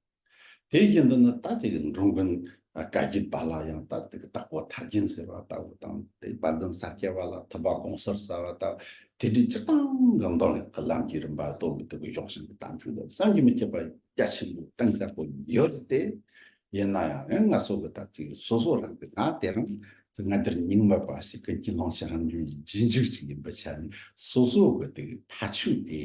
དེ་བཞིན་དུ་ནི་ད་དེ་གི་འགྲོ་མགོན་བཀའ་བརྒྱུད་པ་ལ་ཡང་ད་དེ་གི་དྭགས་པོ་ཐར་རྒྱན་ཟེར་བ་ལྟ་བུ་དང་། དེ་དཔལ་ལྡན་ས་སྐྱ་པ་ལ་ཐུབ་པ་དགོངས་གསལ་ཟེར་བ་ལྟ་བུ། དེ་འདྲའི་སྤྱིར་བཏང་གི་མདོ་སྔགས་ཀྱི་ལམ་གྱི་རིམ་པ་སྟོན་གྱི་དེ་གི་གཞུང་ཤིང་གི་གཏམ་རྒྱུད་ལ་བསམ་གྱིས་མི་ཁྱབ་པ་རྒྱ་ཆེན་པོ་གཏིང་ཟབ་པོ་ཡོད་དེ། ཡིན་ན་ཡང་ཡང་ང་ཚོ་གི་ད་ཅིག་སོ་སོ་རང་གི་ང་དེ་རང་ང་དེར་རྙིང་མ་པ་ཞིག་གི་ཀུན་མཁྱེན་ཀློང་ཆེན་རྣམ་འཕྲུལ་གྱི་རྗེས་འཇུག་ཅིག་ཡིན་པའི་ཆ་ནས། སོ་སོ་གི་དེ་གི་ཕ་ཆོས་དེ་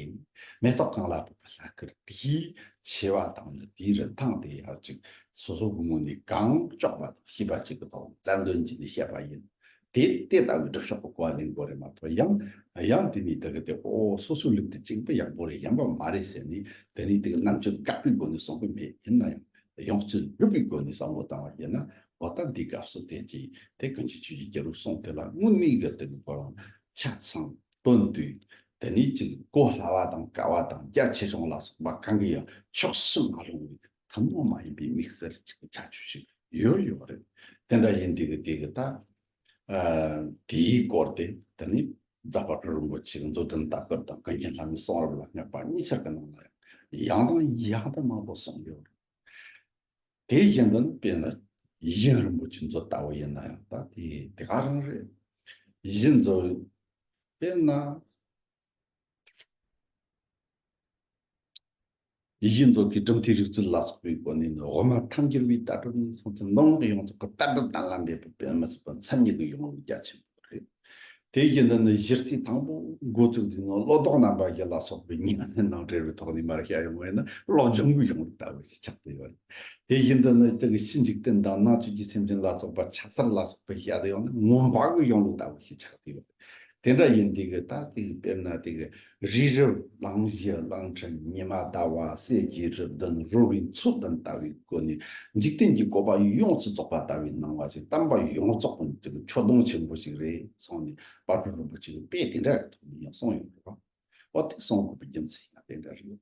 མེ་ཏོག་གང་ལ་ཕོག་པའི་ལྷ་སྐལ་དེའི་ཆེ་བ་དང་ནི་དེའི་རིན་ཐང་དེ་ཡར་ཅིག་སོ་སོ་གི་ངོས་ནས་གང་ལྕོགས་པ་དང་ཤེས་པ་ཅིག་གི་ཐོག་ནས་རྩལ་འདོན་བྱས་ནས་བཤད་པ་ཡིན། དེ་དེ་ལྟ་བུའི་སྒྲུབ་ཕྱོགས་ཀྱི་གོ་བ་ལེན་དགོས་རེད་མ་གཏོགས། ཡང་ཡང་དེ་ནས་དེ་གི་དེ་ཨོ་སོ་སོའི་ལུགས་དེ་གཅིག་པུ་ཡག་པོ་རེད། ཡིན་པ་མ་རེད་ཟེར་ནས་དེ་ནས་དེ་གི་རྣམ་དཔྱོད་དཀར་པོའི་སྒོ་ནས་གསུང་གི་མེད། ཡིན་ན་ཡང་ཡོངས་སྤྱོད་སྒྲུབ་པའི་སྒོ་ནས་བསམ་བློ་བཏང་བ་ཡིན་ན། འོ་ད་འདི་སྐབས་སུ་དེ་གྱིས་དེ་ཀུན་མཁྱེན་ཆོས་ཀྱི་རྒྱལ་པོས་གསུངས་དེ་ལ་དངོས་གནས་ཀྱི་དེ་གི་ཁོ་རང་ཆ་ཚང་དོན་བསྡུས། དེ་ནས་ཅིག་གོ་སླ་བ་དང་དཀའ་བ་དང་རྒྱ་ཆེ་ཆུང་ལ་སོགས་པ་གང་གི་ཡང་ཕྱོགས་སུ་མ་ལྷུང་བའི་ཐུན་མོང་མ་ཡིན་པའི་དམིགས་བསལ་ཅིག་གི་ཁྱད་ཆོས་ཤིག་ཡོད་ཡོད་རེད། དེ་འདྲ་ཡིན་དུས་ཀྱི་དེ་གི་ད་ཨ་དེའི་སྐོར་དེ་དེ་ནི་རྫ་དཔལ་སྤྲུལ་རིན་པོ་ཆེ་གི་མཛོད་འདི་ལྟ་སྐོར་དང་ཀུན་མཁྱེན་ལྷ་མོའི་གསུང་རབ་ལ་སྔགས་པ་གཉིས་ཆར་གྱི་ནང་ལ་ཡང་ཡང་དང་ཡང་དུ་མང་པོ་གསུངས་ཡོད་རེད། དེ་བཞིན་དུ་དཔེར་ན་ཡིད་བཞིན་རིན་པོ་ཆེའི་མཛོད་ལྟ་བུ་ཡིན་ན་ཡང་ད་དེ་དེ་ག་རང་རེད། ཡིད་བཞིན་མཛོད་དཔེར་ན། ཡིད་བཞིན་མཛོད་ཀྱི་གྲུབ་མཐའི་རིག་མཛོད་ལ་སོགས་པའི་སྒོ་ནས་ནི་དབུ་མ་ཐལ་འགྱུར་བའི་ལྟ་གྲུབ་ནས་བཟུང་སྟེ་འདི་ལོ་ཡོངས་རྫོགས་ཀྱི་ལྟ་གྲུབ་དང་ལམ་པའི་དཔེ་མི་སྲིད་པ་མཚན་ཉིད་ཀྱི་ཡོངས་ལུགས་རྒྱ་ཆེན་པོ་རེད། དེ་བཞིན་དུ་ནི་གཞི་རྩའི་དང་པོ་འགོ་བཙུགས་དུས་ནི་བློ་ལྡོག་རྣམ་པ་བཞི་ལ་སོགས་པའི་ཉེར་ལྔའི་ནང་འབྲེལ་བའི་ཐོག་ནས་མར་བཤད་ཡོང་བས་ན་བློ་སྦྱོང་གི་ཡོངས་ལུགས་ལྟ་བུ་ཞིག་ཆགས་ཏེ་ཡོད་རེད། དེ་བཞིན་དུ་ནི་དེ་གི་ཕྱི་འཇིག་རྟེན་དང་ནང་བཅུད་ཀྱི་སེམས་ཅན་ལ་སོགས་པ་ཆ་གསར་ལ་སོགས་པའི་བཤད་དུ་ཡོང་ན་མངོན་པ་གི་ཡོངས་ལུགས་ལྟ་བུ་ཞིག་ཆགས་ཏེ་ཡོད་རེད། དེ་འདྲ་ཡིན་དུས་ཀྱི་ད་དེ་གི་དཔེར་ན་དེ་གི་རིའི་རིལ་བུ་གླང་ཆེན་གླང་ཆེན་ཉི་མ་ཟླ་བ་གསེར་གྱི་རི་བདུན་རོལ་བའི་མཚོ་བདུན་ལྟ་བུའི་སྒོ་ནས་འཇིག་རྟེན་གྱི་བཀོད་པ་ཡོངས་སུ་རྫོགས་པ་ལྟ་བུའི་སྣང་བ་ཞིག་བསྟན་པ་ཡོངས་རྫོགས་ཀྱི་དེ་གི་ཆོས་དོན་ཆེན་པོ་ཞིག་རེད་གསུངས་ནས་དཔལ་སྤྲུལ་རིན་པོ་ཆེ་གི་དཔེ་དེ་འདྲ་གི་ཐོག་ནས་ཡང་གསུངས་ཡོད་རེད་པ། འོ་དེ་གསུང་དགོས་པའི་རྒྱུ་མཚན་ཡང་དེ་འདྲ་རེད།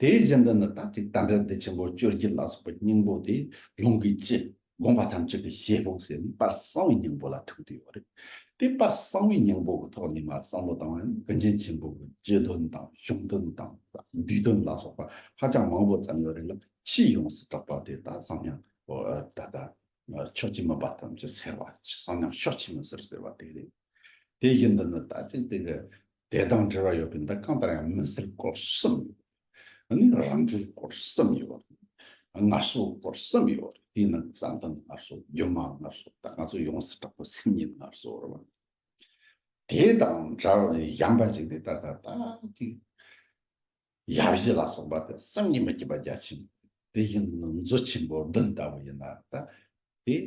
དེའི་རྗེས་འདི་ནི་ད་ཅིག་དལ་བྲལ་བདེ་ཆེན་པོ་སྤྱོད་རྒྱུད་ལ་སོགས་པའི་སྙིང་པོ་དེ་ལུང་གི་བཅུད་དགོངས་པ་ཐམས་ཅད་ཀྱི་བྱེད་པོ་ཟེར་ནས་དཔལ་གསང་བའི་སྙིང་པོ་ལ་ཐུག་བསྡད་ཡོད་རེད། དེ་དཔལ་གསང་བའི་སྙིང་པོ་གི་ཐོག་ནས་མར་བསམ་བློ་བཏང་བ་ཡིན་ན་ཀུན་མཁྱེན་ཆེན་པོ་གི་རྗེ་བདུན་དང་གཞུང་བདུན་དང་བསྡུས་བདུན་ལ་སོགས་པ་ཧ་ཅང་མང་པོ་ཙམ་ཡོད་རེད་ལ། ཆེས་ཡོངས་སུ་གྲགས་པ་དེ་ད་གསང་སྙིང་ད་ལྟ་ཕྱོགས་ཀྱི་མུན་པ་ཐམས་ཅད་སེལ་བ། གསང་སྙིང་ཕྱོགས་ཀྱི་མུན་སེལ་ཟེར་བ་དེ་རེད། དེ་བཞིན་དུ་ནི་ད་ཅིག་དེ་གི་དེ་དང་འབྲེལ་བ་ཡོད་པའི་འདི་གང་ལྟར་ཡང་མུན་སེལ་སྐོར་གསུམ་ཡོད། ཨ་ནི་རང་གྲོལ་སྐོར་གསུམ་ཡོད། སྔར་སོ་སྐོར་གསུམ་ཡོད། དེའི་ནང་བསམ་གཏན་སྔར་སོ། སྒྱུ་མ་སྔར་སོ། ད་ང་ཚོ་ཡོངས་སུ་གྲགས་པའི་སེམས་ཉིད་སྔར་སོ་རེད་བ། དེ་དང་འདྲ་བའི་གཞན་པ་ཅིག་དེ་ད་ལྟ་ད་ཅིག་ཡབ་གཞི་ལ་སོགས་པ་དེ་བསམ་གྱིས་མི་ཁྱབ་པ་རྒྱ་ཆེན་པོ། དེ་བཞིན་དུ་མཛོད་ཆེན་པོ་བདུན་ལྟ་བུ་ཡིན་ན་ད་དེ་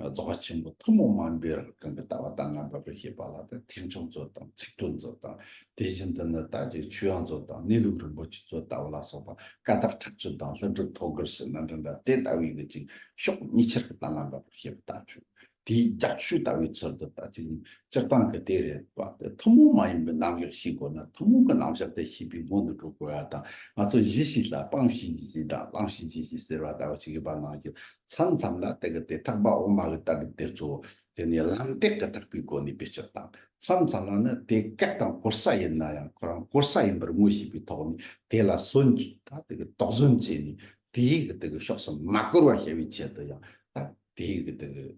རྫོགས་པ་ཆེན་པོ་ཐུན་མོང་མ་ཡིན་པའི་རང་གང་གི་ལྟ་བ་དང་རྣམ་པ་པར་ཤེས་པ་ལ་ད་ཐེག་མཆོག་མཛོད་དང་ཚིག་དོན་མཛོད་དང་། དེ་བཞིན་དུ་ནི་ད་ཅིག་ཆོས་དབྱིངས་མཛོད་དང་གནས་ལུགས་རིན་པོ་ཆེ་མཛོད་ལྟ་བུ་ལ་སོགས་པ་ཀ་དག་ཁྲག་ཆུ་དང་ལྷུན་གྲུབ་ཐོད་རྒལ་ཟེར་ན་འདྲ་འདྲ་དེ་ལྟ་བུའི་གི་ཅིག་ཕྱོགས་གཉིས་ཆར་གྱི་ལྟ་རྣམ་པ་པར་ཤེས་པ་ལྟ་ཆོས། དེའི་རྒྱ་ཆོས་ལྟ་བུའི་ཚུལ་དུ་ད་ཅིག་སྤྱིར་བཏང་གི་དེ་རེད་པ། དེ་ཐུན་མོང་མ་ཡིན་པའི་རྣམ་གཞག་ཤེས་དགོས་ན་ཐུན་མོང་གི་རྣམ་གཞག་དེ་ཤེས་པའི་སྔོན་དུ་འགྲོ་དགོས་ཡ་དང་། ང་ཚོ་གཞི་ཤེས་ལ་སྤང་བྱའི་གཞི་དང་བླང་བྱའི་གཞི་ཞེས་ཟེར་བ་ལྟ་བུ་ཅིག་ཡོད་པ་ནང་བཞིན་མཚམས་མཚམས་ལ་དེ་གི་དེ་ཐེག་པ་འོག་མ་གི་ལྟ་གྲུབ་དེ་ཚོ་དེ་ནས་ལམ་སྟེགས་ཀྱི་ཐེག་པའི་སྒོ་ནས་བེད་སྤྱོད་དང་། མཚམས་མཚམས་ལ་ནི་དེ་བཀག་དང་གོལ་ས་ཡིན་ན་ཡང་ཁོ་རང་གོལ་ས་ཡིན་པར་ངོས་བཞེས་པའི་ཐོག་ནས་དེ་ལ་ཟོན་ད་དེ་གི་དོགས་ཟོན་བྱས་ནས་དེའི་གི་དེ་གི་ཕྱོགས་སུ་མ་བཀོལ་བ་བྱ་བའི་ཆེད་དུ་ཡང་ད་དེའི་གི་དེ་གི་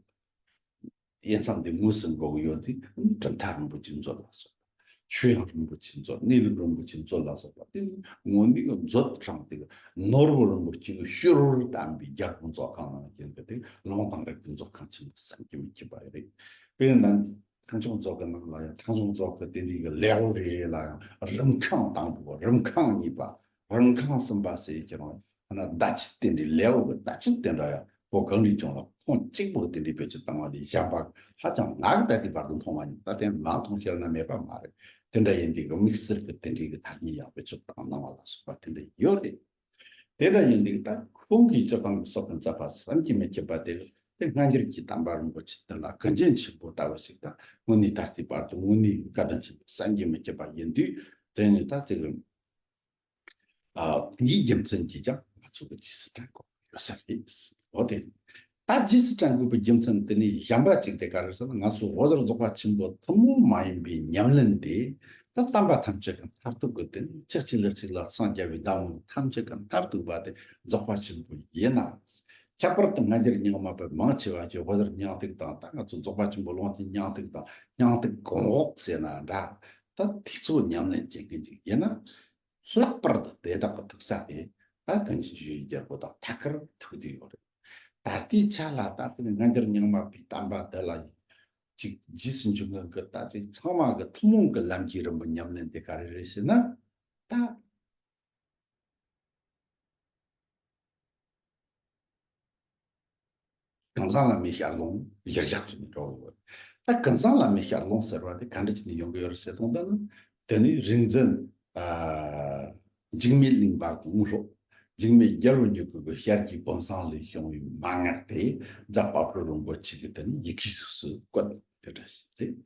དབྱེ་མཚམས་དེ་ངོས་ཟིན་དགོས་ཀྱི་ཡོད་དུས། གྲུབ་མཐའ་རིན་པོ་ཆེའི་མཛོད་ལ་སོགས་པ། ཆོས་དབྱིངས་རིན་པོ་ཆེའི་མཛོད། གནས་ལུགས་རིན་པོ་ཆེའི་མཛོད་ལ་སོགས་པ་དེ་ནི་དངོས་གནས་ཀྱི་མཛོད་རང་དེ་གི་ནོར་བུ་རིན་པོ་ཆེ་གི་བཤུལ་རོལ་བསྟན་པའི་རྒྱལ་པོ་མཛོད་ཁང་ནང་བཞིན་གྱི་དེ་ལུང་དང་རིགས་པའི་མཛོད་ཁང་ཆེན་པོ་བསམ་གྱིས་མི་ཁྱབ་པ་རེད། དཔེར་ན་ཐེག་མཆོག་མཛོད་ཀྱི་ནང་ལ་ཡང་ཐེག་མཆོག་མཛོད་ཀྱི་དེ་འདྲའི་གི་ལེའུ་རེ་རེ་ལ་ཡང་རིམ་ཁང་དང་པོ། རིམ་ཁང་གཉིས་པ། རང་ཁང་གསུམ་པ་ཟེར་གྱི་རང་ཐ་ན་བརྡ་ཆད་དེ་འདྲའི་ལེའུ་གི་བརྡ་ཆད་དེ་འདྲ་ཡང་བོད་གངས་རིའི་ལྗོངས་ལ་ཁོངས་གཅིག་པོ་དེ་འདྲའི་བེད་སྤྱོད་བཏང་བ་ལས་གཞན་པ་ཧ་ཅང་ང་གི་ད་ལྟའི་བར་དུ་མཐོང་བ་ཡིན། ད་ལྟའི་མ་མཐོང་ཤེས་ན་མེད་པ་མ་རེད། དེ་འདྲ་ཡིན་དུས་ཀྱི་དམིགས་བསལ་གྱི་དེ་འདྲའི་གི་ཐ་སྙད་ཡང་བེད་སྤྱོད་བཏང་གནང་བ་ལ་སོགས་པ་དེ་འདྲ་ཡོད་རེད། དེ་འདྲ་ཡིན་དུས་ད་ཁོང་གིས་སྤྱིར་བཏང་གི་སོགས་པའི་མཛད་པ་བསམ་གྱིས་མི་ཁྱབ་པ་དེ་དེ་སྔ་འགྱུར་གྱི་དམ་པ་རིན་པོ་ཆེ་དེ་ལ་གུས་བརྩི་ཆེན་པོ་ལྟ་བུ་ཞིག་དང་དངོས་གནས་ད་ལྟའི་བར་དུ་དངོས་གནས་བཀའ་དྲིན་ཆེན་པོ་བསམ་གྱིས་མི་ཁྱབ་པ་ཡིན་དུས། དེ་ནི་ད་དེ་གི་ཨ་དེའི་རྒྱུ་མཚན་གྱིས་ཀྱང་ང་ཚོ་གི་རྗེས་སུ་དྲན་དགོས་ཡོད་ས་རེད། འོ་དེ། ད་རྗེས་སུ་དྲན་དགོས་པའི་རྒྱུ་མཚན་དེ་ནི་གཞན་པ་གཅིག་དེ་ག་རེ་ཟེར་ན། ང་ཚོ་འོད་ཟེར་རྫོགས་པ་ཆེན་པོ་ཐུན་མོང་མ་ཡིན་པའི་ཉམས་ལེན་དེ། ད་དམ་པ་ཐམས་ཅད་ཀྱི་མཐར་ཐུག་གི་དེ་ནི་ཅིག་ཅིག་ལ་ཅིག་ལ་སངས་རྒྱ་བའི་བདག་མོ་ཐམས་ཅད་ཀྱི་མཐར་ཐུག་པ་དེ་རྫོགས་པ་ཆེན་པོ་ཡིན་ན། ཁྱད་པར་དུ་སྔ་འགྱུར་རྙིང་མ་པའི་མང་ཆེ་བ་གྱི་འོད་ཟེར་སྙིང་ཐིག་དང་། ད་ང་ཚོ་རྫོགས་པ་ཆེན་པོ་ཀློང་ཆེན་སྙིང་ཐིག་དང་སྙིང་ཐིག་གོང་འོག་ཟེར་ན་འདྲ། ད་དེ་ཚོ་ཉམས་ལེན་བྱེད་མཁན་ཅིག་ཡིན་ན། ལྷག་པར་དུ་དེ་དག་གི་ཐུག་ས་དེ་ད་ཀུན་མཁྱེན་ཆོས་ཀྱི་རྒྱལ་པོ་དང་ཐད་ཀར་ཐུག་བསྡད་ཡོད་རེད། ད་ལྟའི་ཆ་ལ་ད་དེ་ནི་སྔ་འགྱུར་རྙིང་མ་པའི་བསྟན་པ་འདི་ལ་ཅིག་རྗེས་སུ་འཇུག་མཁན་གྱི་ད་ཅིག་ཚང་མ་གི་ཐུན་མོང་གི་ལམ་གྱི་རིམ་པ་ཉམས་ལེན་དེ་ག་རེ་རེད་ཟེར་ན། ད། ཀུན་བཟང་བླ་མའི་ཞལ་ལུང་གཞིར་བཞག་བྱས་ནས་འགྲོ་གི་ཡོད། ད་ཀུན་བཟང་བླ་མའི་ཞལ་ལུང་ཟེར་བ་དེ་ག་འདྲ་བྱས་ནས་ཡོང་གི་ཡོད་རེད་ཟེར་དུས། ད་ནི་དེ་ནི་རིག་འཛིན་ཨ་འཇིགས་མེད་གླིང་པ་དགུང་སློབ་འཇིགས་མེད་རྒྱལ་བུ་མྱུ་གུ་གི་ཞལ་གྱི་བུམ་བཟང་ལས་བྱུང་བའི་མན་ངག་དེ་རྫ་དཔལ་སྤྲུལ་རིན་པོ་ཆེ་གིས་དེ་ནི་ཡི་གེ་གཟུགས་སུ་བཀོད་པ་དེ་འདྲ་ཞིག་རེད།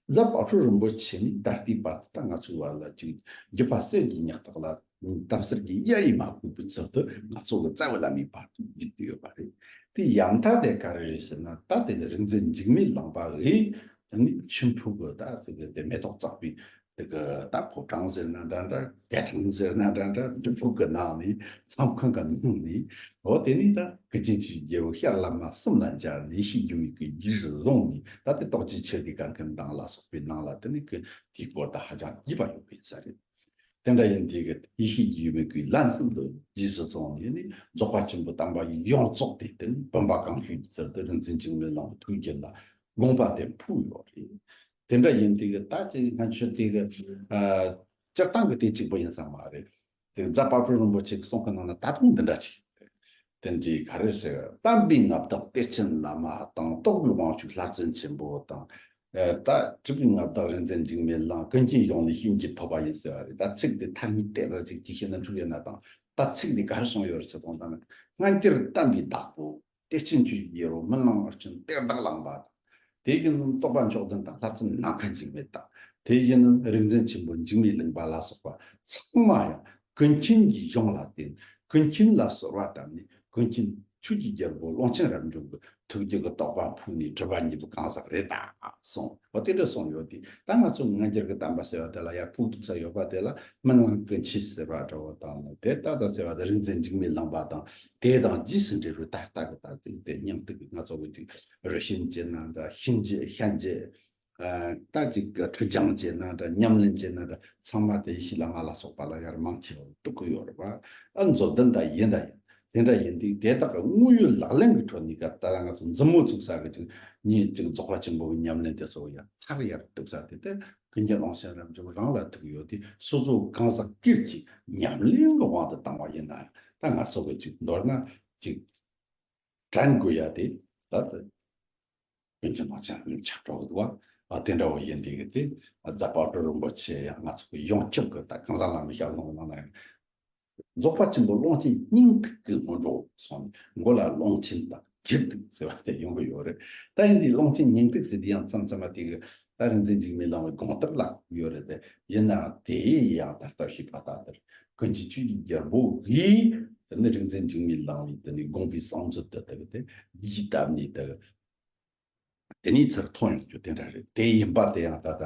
རྫ་དཔལ་སྤྲུལ་རིན་པོ་ཆེ་ནི་ད་ལྟའི་བར་དུ་ད་ང་ཚོའི་བར་ལ་ཅིག་བརྒྱུད་པ་གསེར་གྱི་ཉག་ཐག་ལ། དམ་གསེར་གྱི་གཡའ་ཡིས་མ་གོས་པའི་ཚུལ་དུ་ང་ཚོ་གི་རྩ་བའི་བླ་མའི་བར་དུ་བརྒྱུད་དེ་ཡོད་པ་རེད། དེ་ཡང་མཐའ་དེ་ག་རེ་རེད་ཟེར་ན། ད་དེ་གི་རིག་འཛིན་འཇིགས་མེད་གླིང་པ་གིས་དེ་ནི་མཆིམས་ཕུ་གི་ད་དེ་གི་དེ་མེ་ཏོག་བཙགས་པའི་དེ་གི་ད་ཕོ་བྲང་ཟེར་ན་འདྲ་འདྲ། རྒྱ་ཚང་ཟེར་ན་འདྲ་འདྲ། སྤྲུལ་སྐུ་གི་ནང་ནས། མཚམས་ཁང་གི་ནང་ནས། འོ་དེ་ནས་ད་ཀུན་མཁྱེན་ཆོས་ཀྱི་རྒྱལ་པོ་ཤར་ལམ་མ་གསུམ་ལ་མཇལ་ནས་ཡེ་ཤེས་སྒྱུ་མའི་སྐུའི་རྒྱུད་བཟུང་ནས། ད་དེ་རྡོ་རྗེ་ཆུ་འདི་གར་མཁན་དང་ལ་སོགས་པའི་ནང་ལ་དེ་ནི་ཀུན་དེའི་སྐོར་ད་ཧ་ཅང་རྒྱས་པ་ཡོད་པ་ཡིན་ས་རེད། དེ་འདྲ་ཡིན་དུས་ཀྱི་ཡེ་ཤེས་ཀྱི་སྒྱུ་མའི་སྐུའི་ལམ་གསུམ་དུ་རྗེས་སུ་བཟུང་ནས་ནི་རྫོགས་པ་ཆེན་པོའི་བསྟན་པ་ཡོངས་རྫོགས་དེ་དེ་ནི་བུམ་པ་གང་བྱོའི་ཚུལ་དུ་རིག་འཛིན་འཇིགས་མེད་གླིང་པའི་ཐུགས་རྒྱུད་ལ་དགོངས་པ་དེ་འཕོས་ཡོད་རེད། དེ་འདྲ་ཡིན་དུས་ཀྱི་ད་ཅིག་སྔ་ཕྱི་དེ་གི་ཨ་སྤྱིར་བཏང་གི་དེ་གཅིག་པུ་ཡིན་ས་མ་རེད། དེ་རྫ་དཔལ་སྤྲུལ་རིན་པོ་ཆེ་གི་གསུང་གི་ནང་ན་ད་དུང་འདི་འདྲ་ཅིག་རེད། དེ་འདྲའི་ག་རེ་ཟེར། བསྟན་པའི་མངའ་བདག་གཏེར་ཆེན་བླ་མ་དང་། རྟོགས་པའི་དབང་ཕྱུག་བསླབ་བྱ་ཆེན་པོ་དང་། ཨ་ད་སྤྲུལ་པའི་མངའ་བདག་རིག་འཛིན་འཇིགས་མེད་གླིང་། ཀུན་མཁྱེན་གཞུང་ལས་ཤིན་རྗེ་ཐོབ་པ་ཡིན་ཟེར་བ་རེད། ད་ཚིག་དེ་ཐ་སྙད་དེ་ད་ཅིག་ཅིག་བཤད་ན་འཁྲུག་ཡོད་ན་དང་། ད་ཚིག་འདི་ག་རེ་གསུངས་ཡོད་རེད་ཟེར་དུས། ད་ནི་སྔ་འགྱུར་བསྟན་པའི་བདག་པོ་གཏེར་ཆེན་ཆོས་ཀྱི་རྒྱལ་པོ་རྨི་ལམ་ཨ་ཆེན་གཏེར་བདག་གླིང་པ་དང་། དེ་བཞིན་དུ་རྟོགས་པ་མཆོག་ལྡན་དང་བསླབ་བྱ་ནམ་མཁའ་འཇིགས་མེད་དང་། དེ་བཞིན་དུ་རིག་འཛིན་ཆེན་པོ་འཇིགས་མེད་གླིང་པ་ལ་སོགས་པ་ཚང་མ་ཡང་ཀུན་མཁྱེན་གྱི་གཞུང་ལ་བརྟེན། ཀུན་མཁྱེན་ལ་གསོལ་བ་བཏབ་ནས། ཀུན་མཁྱེན་ཆོས་ཀྱི་རྒྱལ་པོ་ཀློང་ཆེན་རབ་འབྱམས་ཀྱི་ཐུགས་རྒྱུད་ཀྱི་རྟོགས་པ་འཕོས་ནས་གྲུབ་པ་བརྙེས་པའི་གང་ཟག་རེད་ད་གསུངས། འོ་དེ་འདྲ་གསུངས་ཡོད་དེ། ད་ང་ཚོ་སྔ་འགྱུར་གྱི་བསྟན་པ་ཟེར་བ་དེ་ལ་ཡར་ཕུགས་ཐུག་ས་ཡོད་པ་དེ་ལ་རྨི་ལམ་ཀུན་མཁྱེན་ཟེར་བ་འདྲ་བོ་དང་། དེ་ལྟ་ད་ཟེར་བ་དེ་རིག་འཛིན་འཇིགས་མེད་གླིང་པ་དང་། དེ་དང་རྗེས་སུ་འབྲེལ་བའི་ད་ལྟ་གི་ད་ལྟའི་དེ་སྙིང་ཐིག་གི་ང་ཚོ་གི་ཅིག་རུ་ཤན་བྱས་ན་འདྲ། ཤན་འབྱེད་ཤན་འབྱེད། ཨ་ད་ཅིག་ཁྲི་བྱང་བྱས་ན་འདྲ། ཉམས་ལེན་བྱས་ན་འདྲ། ཚང་མ་དེ་ཡེ་ཤེས་བླ་མ་ལ་སོགས་པ་ལ་ཡར་མང་ཆེ་བ་གཏུག་གི་ཡོད་རེད་པ། ཨ་མཛོད་བདུན་ད་ཡིན་ད་ཡིན། དེ་འདྲ་ཡིན་དུས་དེ་དག་གི་དངོས་ཡོད་ལག་ལེན་གྱི་ཁྲོད་ནས་ག་ད་ལ་ང་ཚོ་མཛུབ་མོ་བཙུགས་ས་གི་ཅིག་ཉིད་ཅིག་རྫོགས་པ་ཆེན་པོ་གི་ཉམས་ལེན་དེ་ཚོ་ཡར་མཐར་ཡར་གཏུགས་ས་དེ་དེ་ཀུན་མཁྱེན་ཀློང་ཆེན་རབ་འབྱམས་རང་ལ་ཐུག་ཡོད་དེ། སོ་སོ་གང་ཟག་སྒེར་གྱི་ཉམས་ལེན་གྱི་དབང་དུ་བཏང་བ་ཡིན་ན། ད་ང་ཚོ་གི་ཅིག་མདོར་ན་ཅིག་དྲན་དགོས་ཡ་དེ་ད་ད་ཀུན་མཁྱེན་ཀློང་ཆེན་རབ་འབྱམས་ཆགས་འགྲོ་གི་འདུག་བ། ཨ་དེ་འདྲ་བོ་ཡིན་དེ་གི་དེ། ཨ་རྫ་དཔལ་སྤྲུལ་རིན་པོ་ཆེ་ཡང་ང་ཚོ་གི་ཡོངས་ཁྱབ་ཀྱི་ད་ཀུན་བཟང་བླ་མའི་ཞལ་ལུང་གི་ནང་ན་ཡང་རྫོགས་པ་ཆེན་པོ་ཀློང་ཆེན་སྙིང་ཐིག་གི་སྔོན་འགྲོ་གསུངས་ནས། མགོ་ལ་ཀློང་ཆེན་དང་རྒྱུད་ཐིག་ཟེར་བ་དེ་ཡོང་གི་ཡོད་རེད། ད་ཡིན་དུས་ཀློང་ཆེན་སྙིང་ཐིག་ཟེར་དེ་ཡང་མཚམས་མཚམས་མ་དེ་གི་ད་རིག་འཛིན་འཇིགས་མེད་གླིང་པའི་དགོངས་གཏེར་ལ་ཡོད་རེད་དེ། ཡིན་ནའང་དེ་ཡང་ད་ལྟ་ཞུས་པ་ལྟར་དེར་ཀུན་མཁྱེན་ཆོས་ཀྱི་རྒྱལ་པོ་གིས་དེ་ནི་རིག་འཛིན་འཇིགས་མེད་གླིང་པའི་དེ་ནི་དགོངས་པའི་གསང་མཛོད་དུ་དེ་གི་དེ་ཡིག་བཏབ་ནས་དེ་གི་དེ་ནས་ཚུར་ཐོན་ཡོང་རྒྱུ་དེ་འདྲ་རེད། དེ་ཡིན་པ་དེ་ཡང་ད་ལྟ་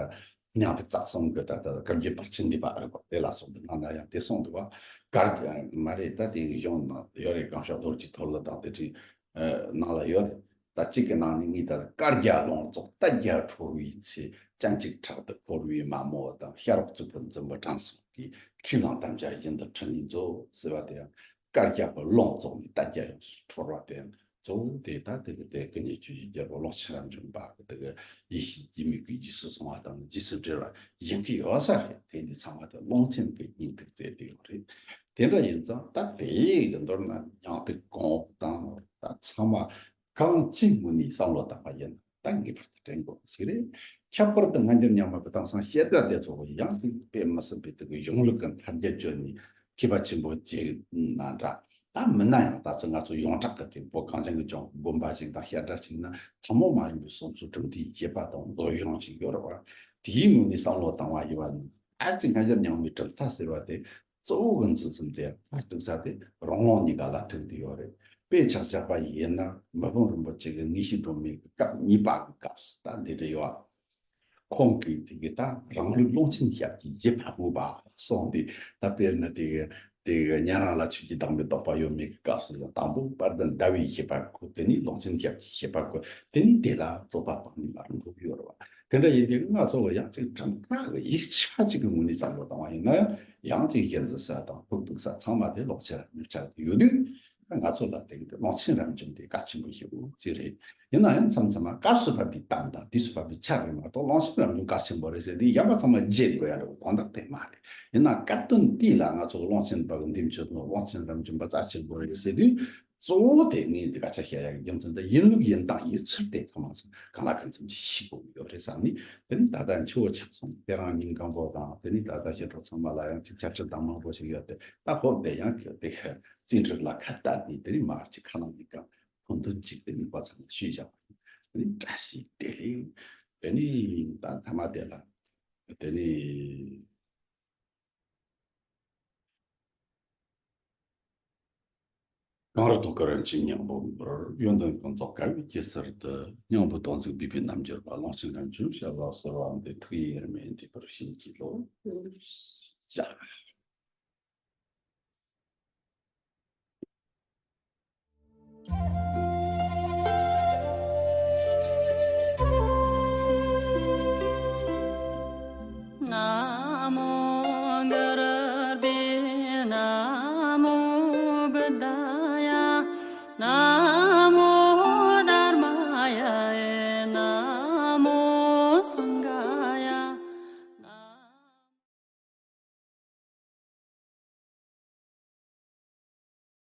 སྙིང་ཐིག་རྩ་གསུམ་གི་ད་ལྟ་བཀའ་བརྒྱུད་དཔལ་ཆེན་འདུས་པ་ཨ་རི་བར་དེ་ལ་སོགས་པའི་ནང་ན་ཡང་དེ་གསུངས་འདུག་བ། བཀའ་རྒྱ་མ་རེད། ད་དེ་གི་གཞུང་ནང་ཡོད་རེད། གང་ཤར་རྡོ་རྗེ་ཐོལ་གླུ་དང་དེ་འདྲའི་ནང་ལ་ཡོད་རེད། ད་གཅིག་གི་ནང་ནས་ངས་ད་བཀའ་རྒྱ་ལུང་རྫོགས་བསྟན་རྒྱ་འཕྲོ་བའི་ཚེ། སྤྱན་གཅིག་ཕྲག་ཏུ་འཁོར་བའི་མ་མོ་དང་། ཤ་རོགས་གཙུག་ཕུད་འཛིན་པ་དྲང་སྲོང་གིས། ཁས་བླངས་དམ་བཅའ་བཞིན་དུ་ཁྲིད་ནས་མཛོད་ཟེར་བ་དེ་ཡང་བཀའ་རྒྱ་གི་ལུང་རྫོགས་ནས་བསྟན་རྒྱ་ཡོངས་སུ་འཕྲོ་བ་དེ་ཡང་ གཙོ་བོ་དེ་ད་དེ་གི་དེ་ཀུན་མཁྱེན་ཆོས་ཀྱི་རྒྱལ་པོ་ཀློང་ཆེན་རབ་འབྱམས་པ་གི་དེ་གི་ཡེ་ཤེས་ཀྱི་མིག་གིས་རྗེས་སུ་བཟུང་བ་དང་རྗེས་སུ་འབྲེལ་བ་ཡིན་གྱི་ཡོད་ས་རེད། དེ་འདི་ཚང་མ་དེ་ཀློང་ཆེན་གྱི་སྙིང་ཐིག་དེ་དེ་ཡོད་རེད། དེ་འདྲ་ཡིན་ཙང་ད་དེ་ཡི་མདོར་ན་སྙིང་ཐིག་གང་དང་ད་ཚང་མ་གང་ཅི་ངོས་ནས་བསམ་བློ་བཏང་བ་ཡིན་ན། ད་ངེས་པར་དུ་དྲན་དགོས་པ་ཞིག་རེད། ཁྱད་པར་དུ་སྔ་འགྱུར་རྙིང་མ་པའི་དེང་སང་བཤད་གྲྭ་དེ་ཚོ་ཡང་དེ་དཔེ་མི་སྲིད་པའི་དེ་གི་གཞུང་ལུགས་ཀྱི་མཐར་རྒྱ་བཅོལ་ནས་མཁས་པ་ཆེན་པོ་བྱས་ན་འདྲ། ད་མིན་ན་ཡང་ད་ཚོ་ང་ཚོ་ཡོངས་གྲགས་ཀྱི་དེ་བོད་གངས་ཅན་གྱི་ལྗོངས་དགོན་པ་ཞིག་དང་བཤད་གྲྭ་ཞིག་ན་ཐུན་མོང་མ་ཡིན་པའི་བསམ་ཚུལ་གྲུབ་མཐའི་བཞེད་པ་དང་ལོ་གཞུང་ཞིག་ཡོད་རེད་བ། དེའི་ངོས་ནས་བསམ་བློ་བཏང་བ་ཡིན་པ་ན། ཨ་ཙི་སྔ་འགྱུར་རྙིང་མའི་གྲུབ་མཐའ་ཟེར་བ་དེ་གཙོ་བོ་གི་འཛིན་མཚམས་དེ་ཕར་གཏུགས་ས་དེ་རང་དབང་གཉིས་ཀ་ལ་ཐུག་བསྡད་ཡོད་རེད། དཔེ་ཆ་བཞག་པ་ཡིན་ན་མི་ཕམ་རིན་པོ་ཆེ་གི་དངོས་གཞི་སྒྲོན་མེ་གི་སྐབས་གཉིས་པ་གི་སྐབས་སུ་ད་འདི་འདྲ་ཡོད། ཁོང་གིས་དེ་གི་ད་རང་ལུགས་ཀློང་ཆེན་ཞབས་ཀྱི་རྗེ་ཕག་མོ་པ་གསུངས་ཏེ། ད་དཔེར་ན་དེ་གི་དེ་གི་ཉན་རང་ལ་ཆོས་ཀྱི་བདག་མེད་རྟོགས་པ་ཡོད་མེད་ཀྱི་སྐབས་སུ་ཡང་དང་པོ་དཔལ་ལྡན་ཟླ་བའི་བཞེད་པ་གོ། དེ་ནས་ཀློང་ཆེན་ཞབས་ཀྱི་བཞེད་པ་གོ། དེ་ནས་དེ་ལ་རྩོད་པ་སྤང་ནུས་པར་འགྲོ་གི་ཡོད་རེད་བ། དེ་འདྲ་ཡིན་དུས་ང་ཚོ་གི་ཡང་ཅིག་གྲུབ་མཐའ་གི་ཡིག་ཆ་ཅིག་གི་ངོས་ནས་བསམ་བློ་བཏང་བ་ཡིན་ན་ཡང་ཅིག་གཞི་འཛིན་ས་དང་ཕུགས་གཏུགས་ས་ཚང་མ་དེ་ཀློང་ཆེན་རབ་འབྱམས་ཆགས་ཏེ་ཡོད་དུས། ང་ཚོ་ལ་དེ་གི་ཀློང་ཆེན་རབ་འབྱམས་དེ་གལ་ཆེན་པོ་ཞིག་ཅིག་རེད། ཡིན་ན་ཡང་མཚམས་མཚམས་མ་སྐབས་སུ་བབ་པའི་གཏམ་དང་དུས་སུ་བབ་པའི་ཆ་རེད་མ་གཏོགས། ཀློང་ཆེན་རབ་འབྱམས་གལ་ཆེན་པོ་རེད་ཟེར་དུས་གཞན་པ་ཚང་མ་བརྗེད་དགོས་ཡ་འདྲ་བོ་དོན་དག་དེ་མ་རེད། ཡིན་ན་སྐབས་དོན་དེ་ལ་ང་ཚོ་ཀློང་ཆེན་པ་གི་འདེམས་སྤྱོད་དང་ཀློང་ཆེན་རབ་འབྱམས་པ་རྩ་ཆེན་པོ་རེད་ཟེར་དུས། གཙོ་བོ་དེ་ངས་འདི་ག་ཆ་བཤད་ཡག་གི་རྒྱུ་མཚན་དེ་ཡིན་ལུགས་ཡིན་སྟངས་ཡིན་ཚུལ་དེ་ཚང་མ་ཚང་གང་ལ་གང་འཚམ་ཅིག་ཤེས་དགོས་ཀྱི་ཡོད་རེད་བསམ་ནས། དེ་ནི་ད་ལྟ་འཆི་བོ་ཆགས་སོང་། དེ་རང་ཉིན་གང་པོ་དང་དེ་ནི་ད་ལྟ་ཞི་ཁྲོ་ཚང་མ་ལ་ཡང་ཅིག་ཆ་ཁྲི་དང་མང་པོ་ཞིག་ཡོད་དེ། ད་ཧོབ་དེ་ཡང་གི་དེ་གི་རྩིས་འཕྲུལ་ལ་ཁ་བཏགས་ནས་དེ་ནི་མར་ཅིག་ཁ་ནང་ནས་གང་ཕུན་དུ་ཅིག་དེ་ནི་པ་ཚང་ཞུས་བཞག་པ་ཡིན། དེ་ནི་བཀྲ་ཤིས་བདེ་ལེགས། དེ་ནི་ད་ཐ་མ་དེ་ལ་དེ་ནི། གངས་རི་ཐོག་གི་རིན་ཆེན་སྙིང་པོ་འབུལ། ཡོན་ཏན་ཀུན་རྫོགས་དཀའ་བའི་སྒྱུ་རྩལ་དུ། སྙིང་པོའི་དོན་གཟིགས་སྦས་པའི་རྣལ་འབྱོར་པ། ཀློང་ཆེན་རིན་ཆེན་ཞབས་ལ་གསོལ་བ་འདེབས། ཐུགས་ཡིད་དབྱེར་མེད་འདྲིས་པར་བྱིན་གྱིས་རློབས། ཤ།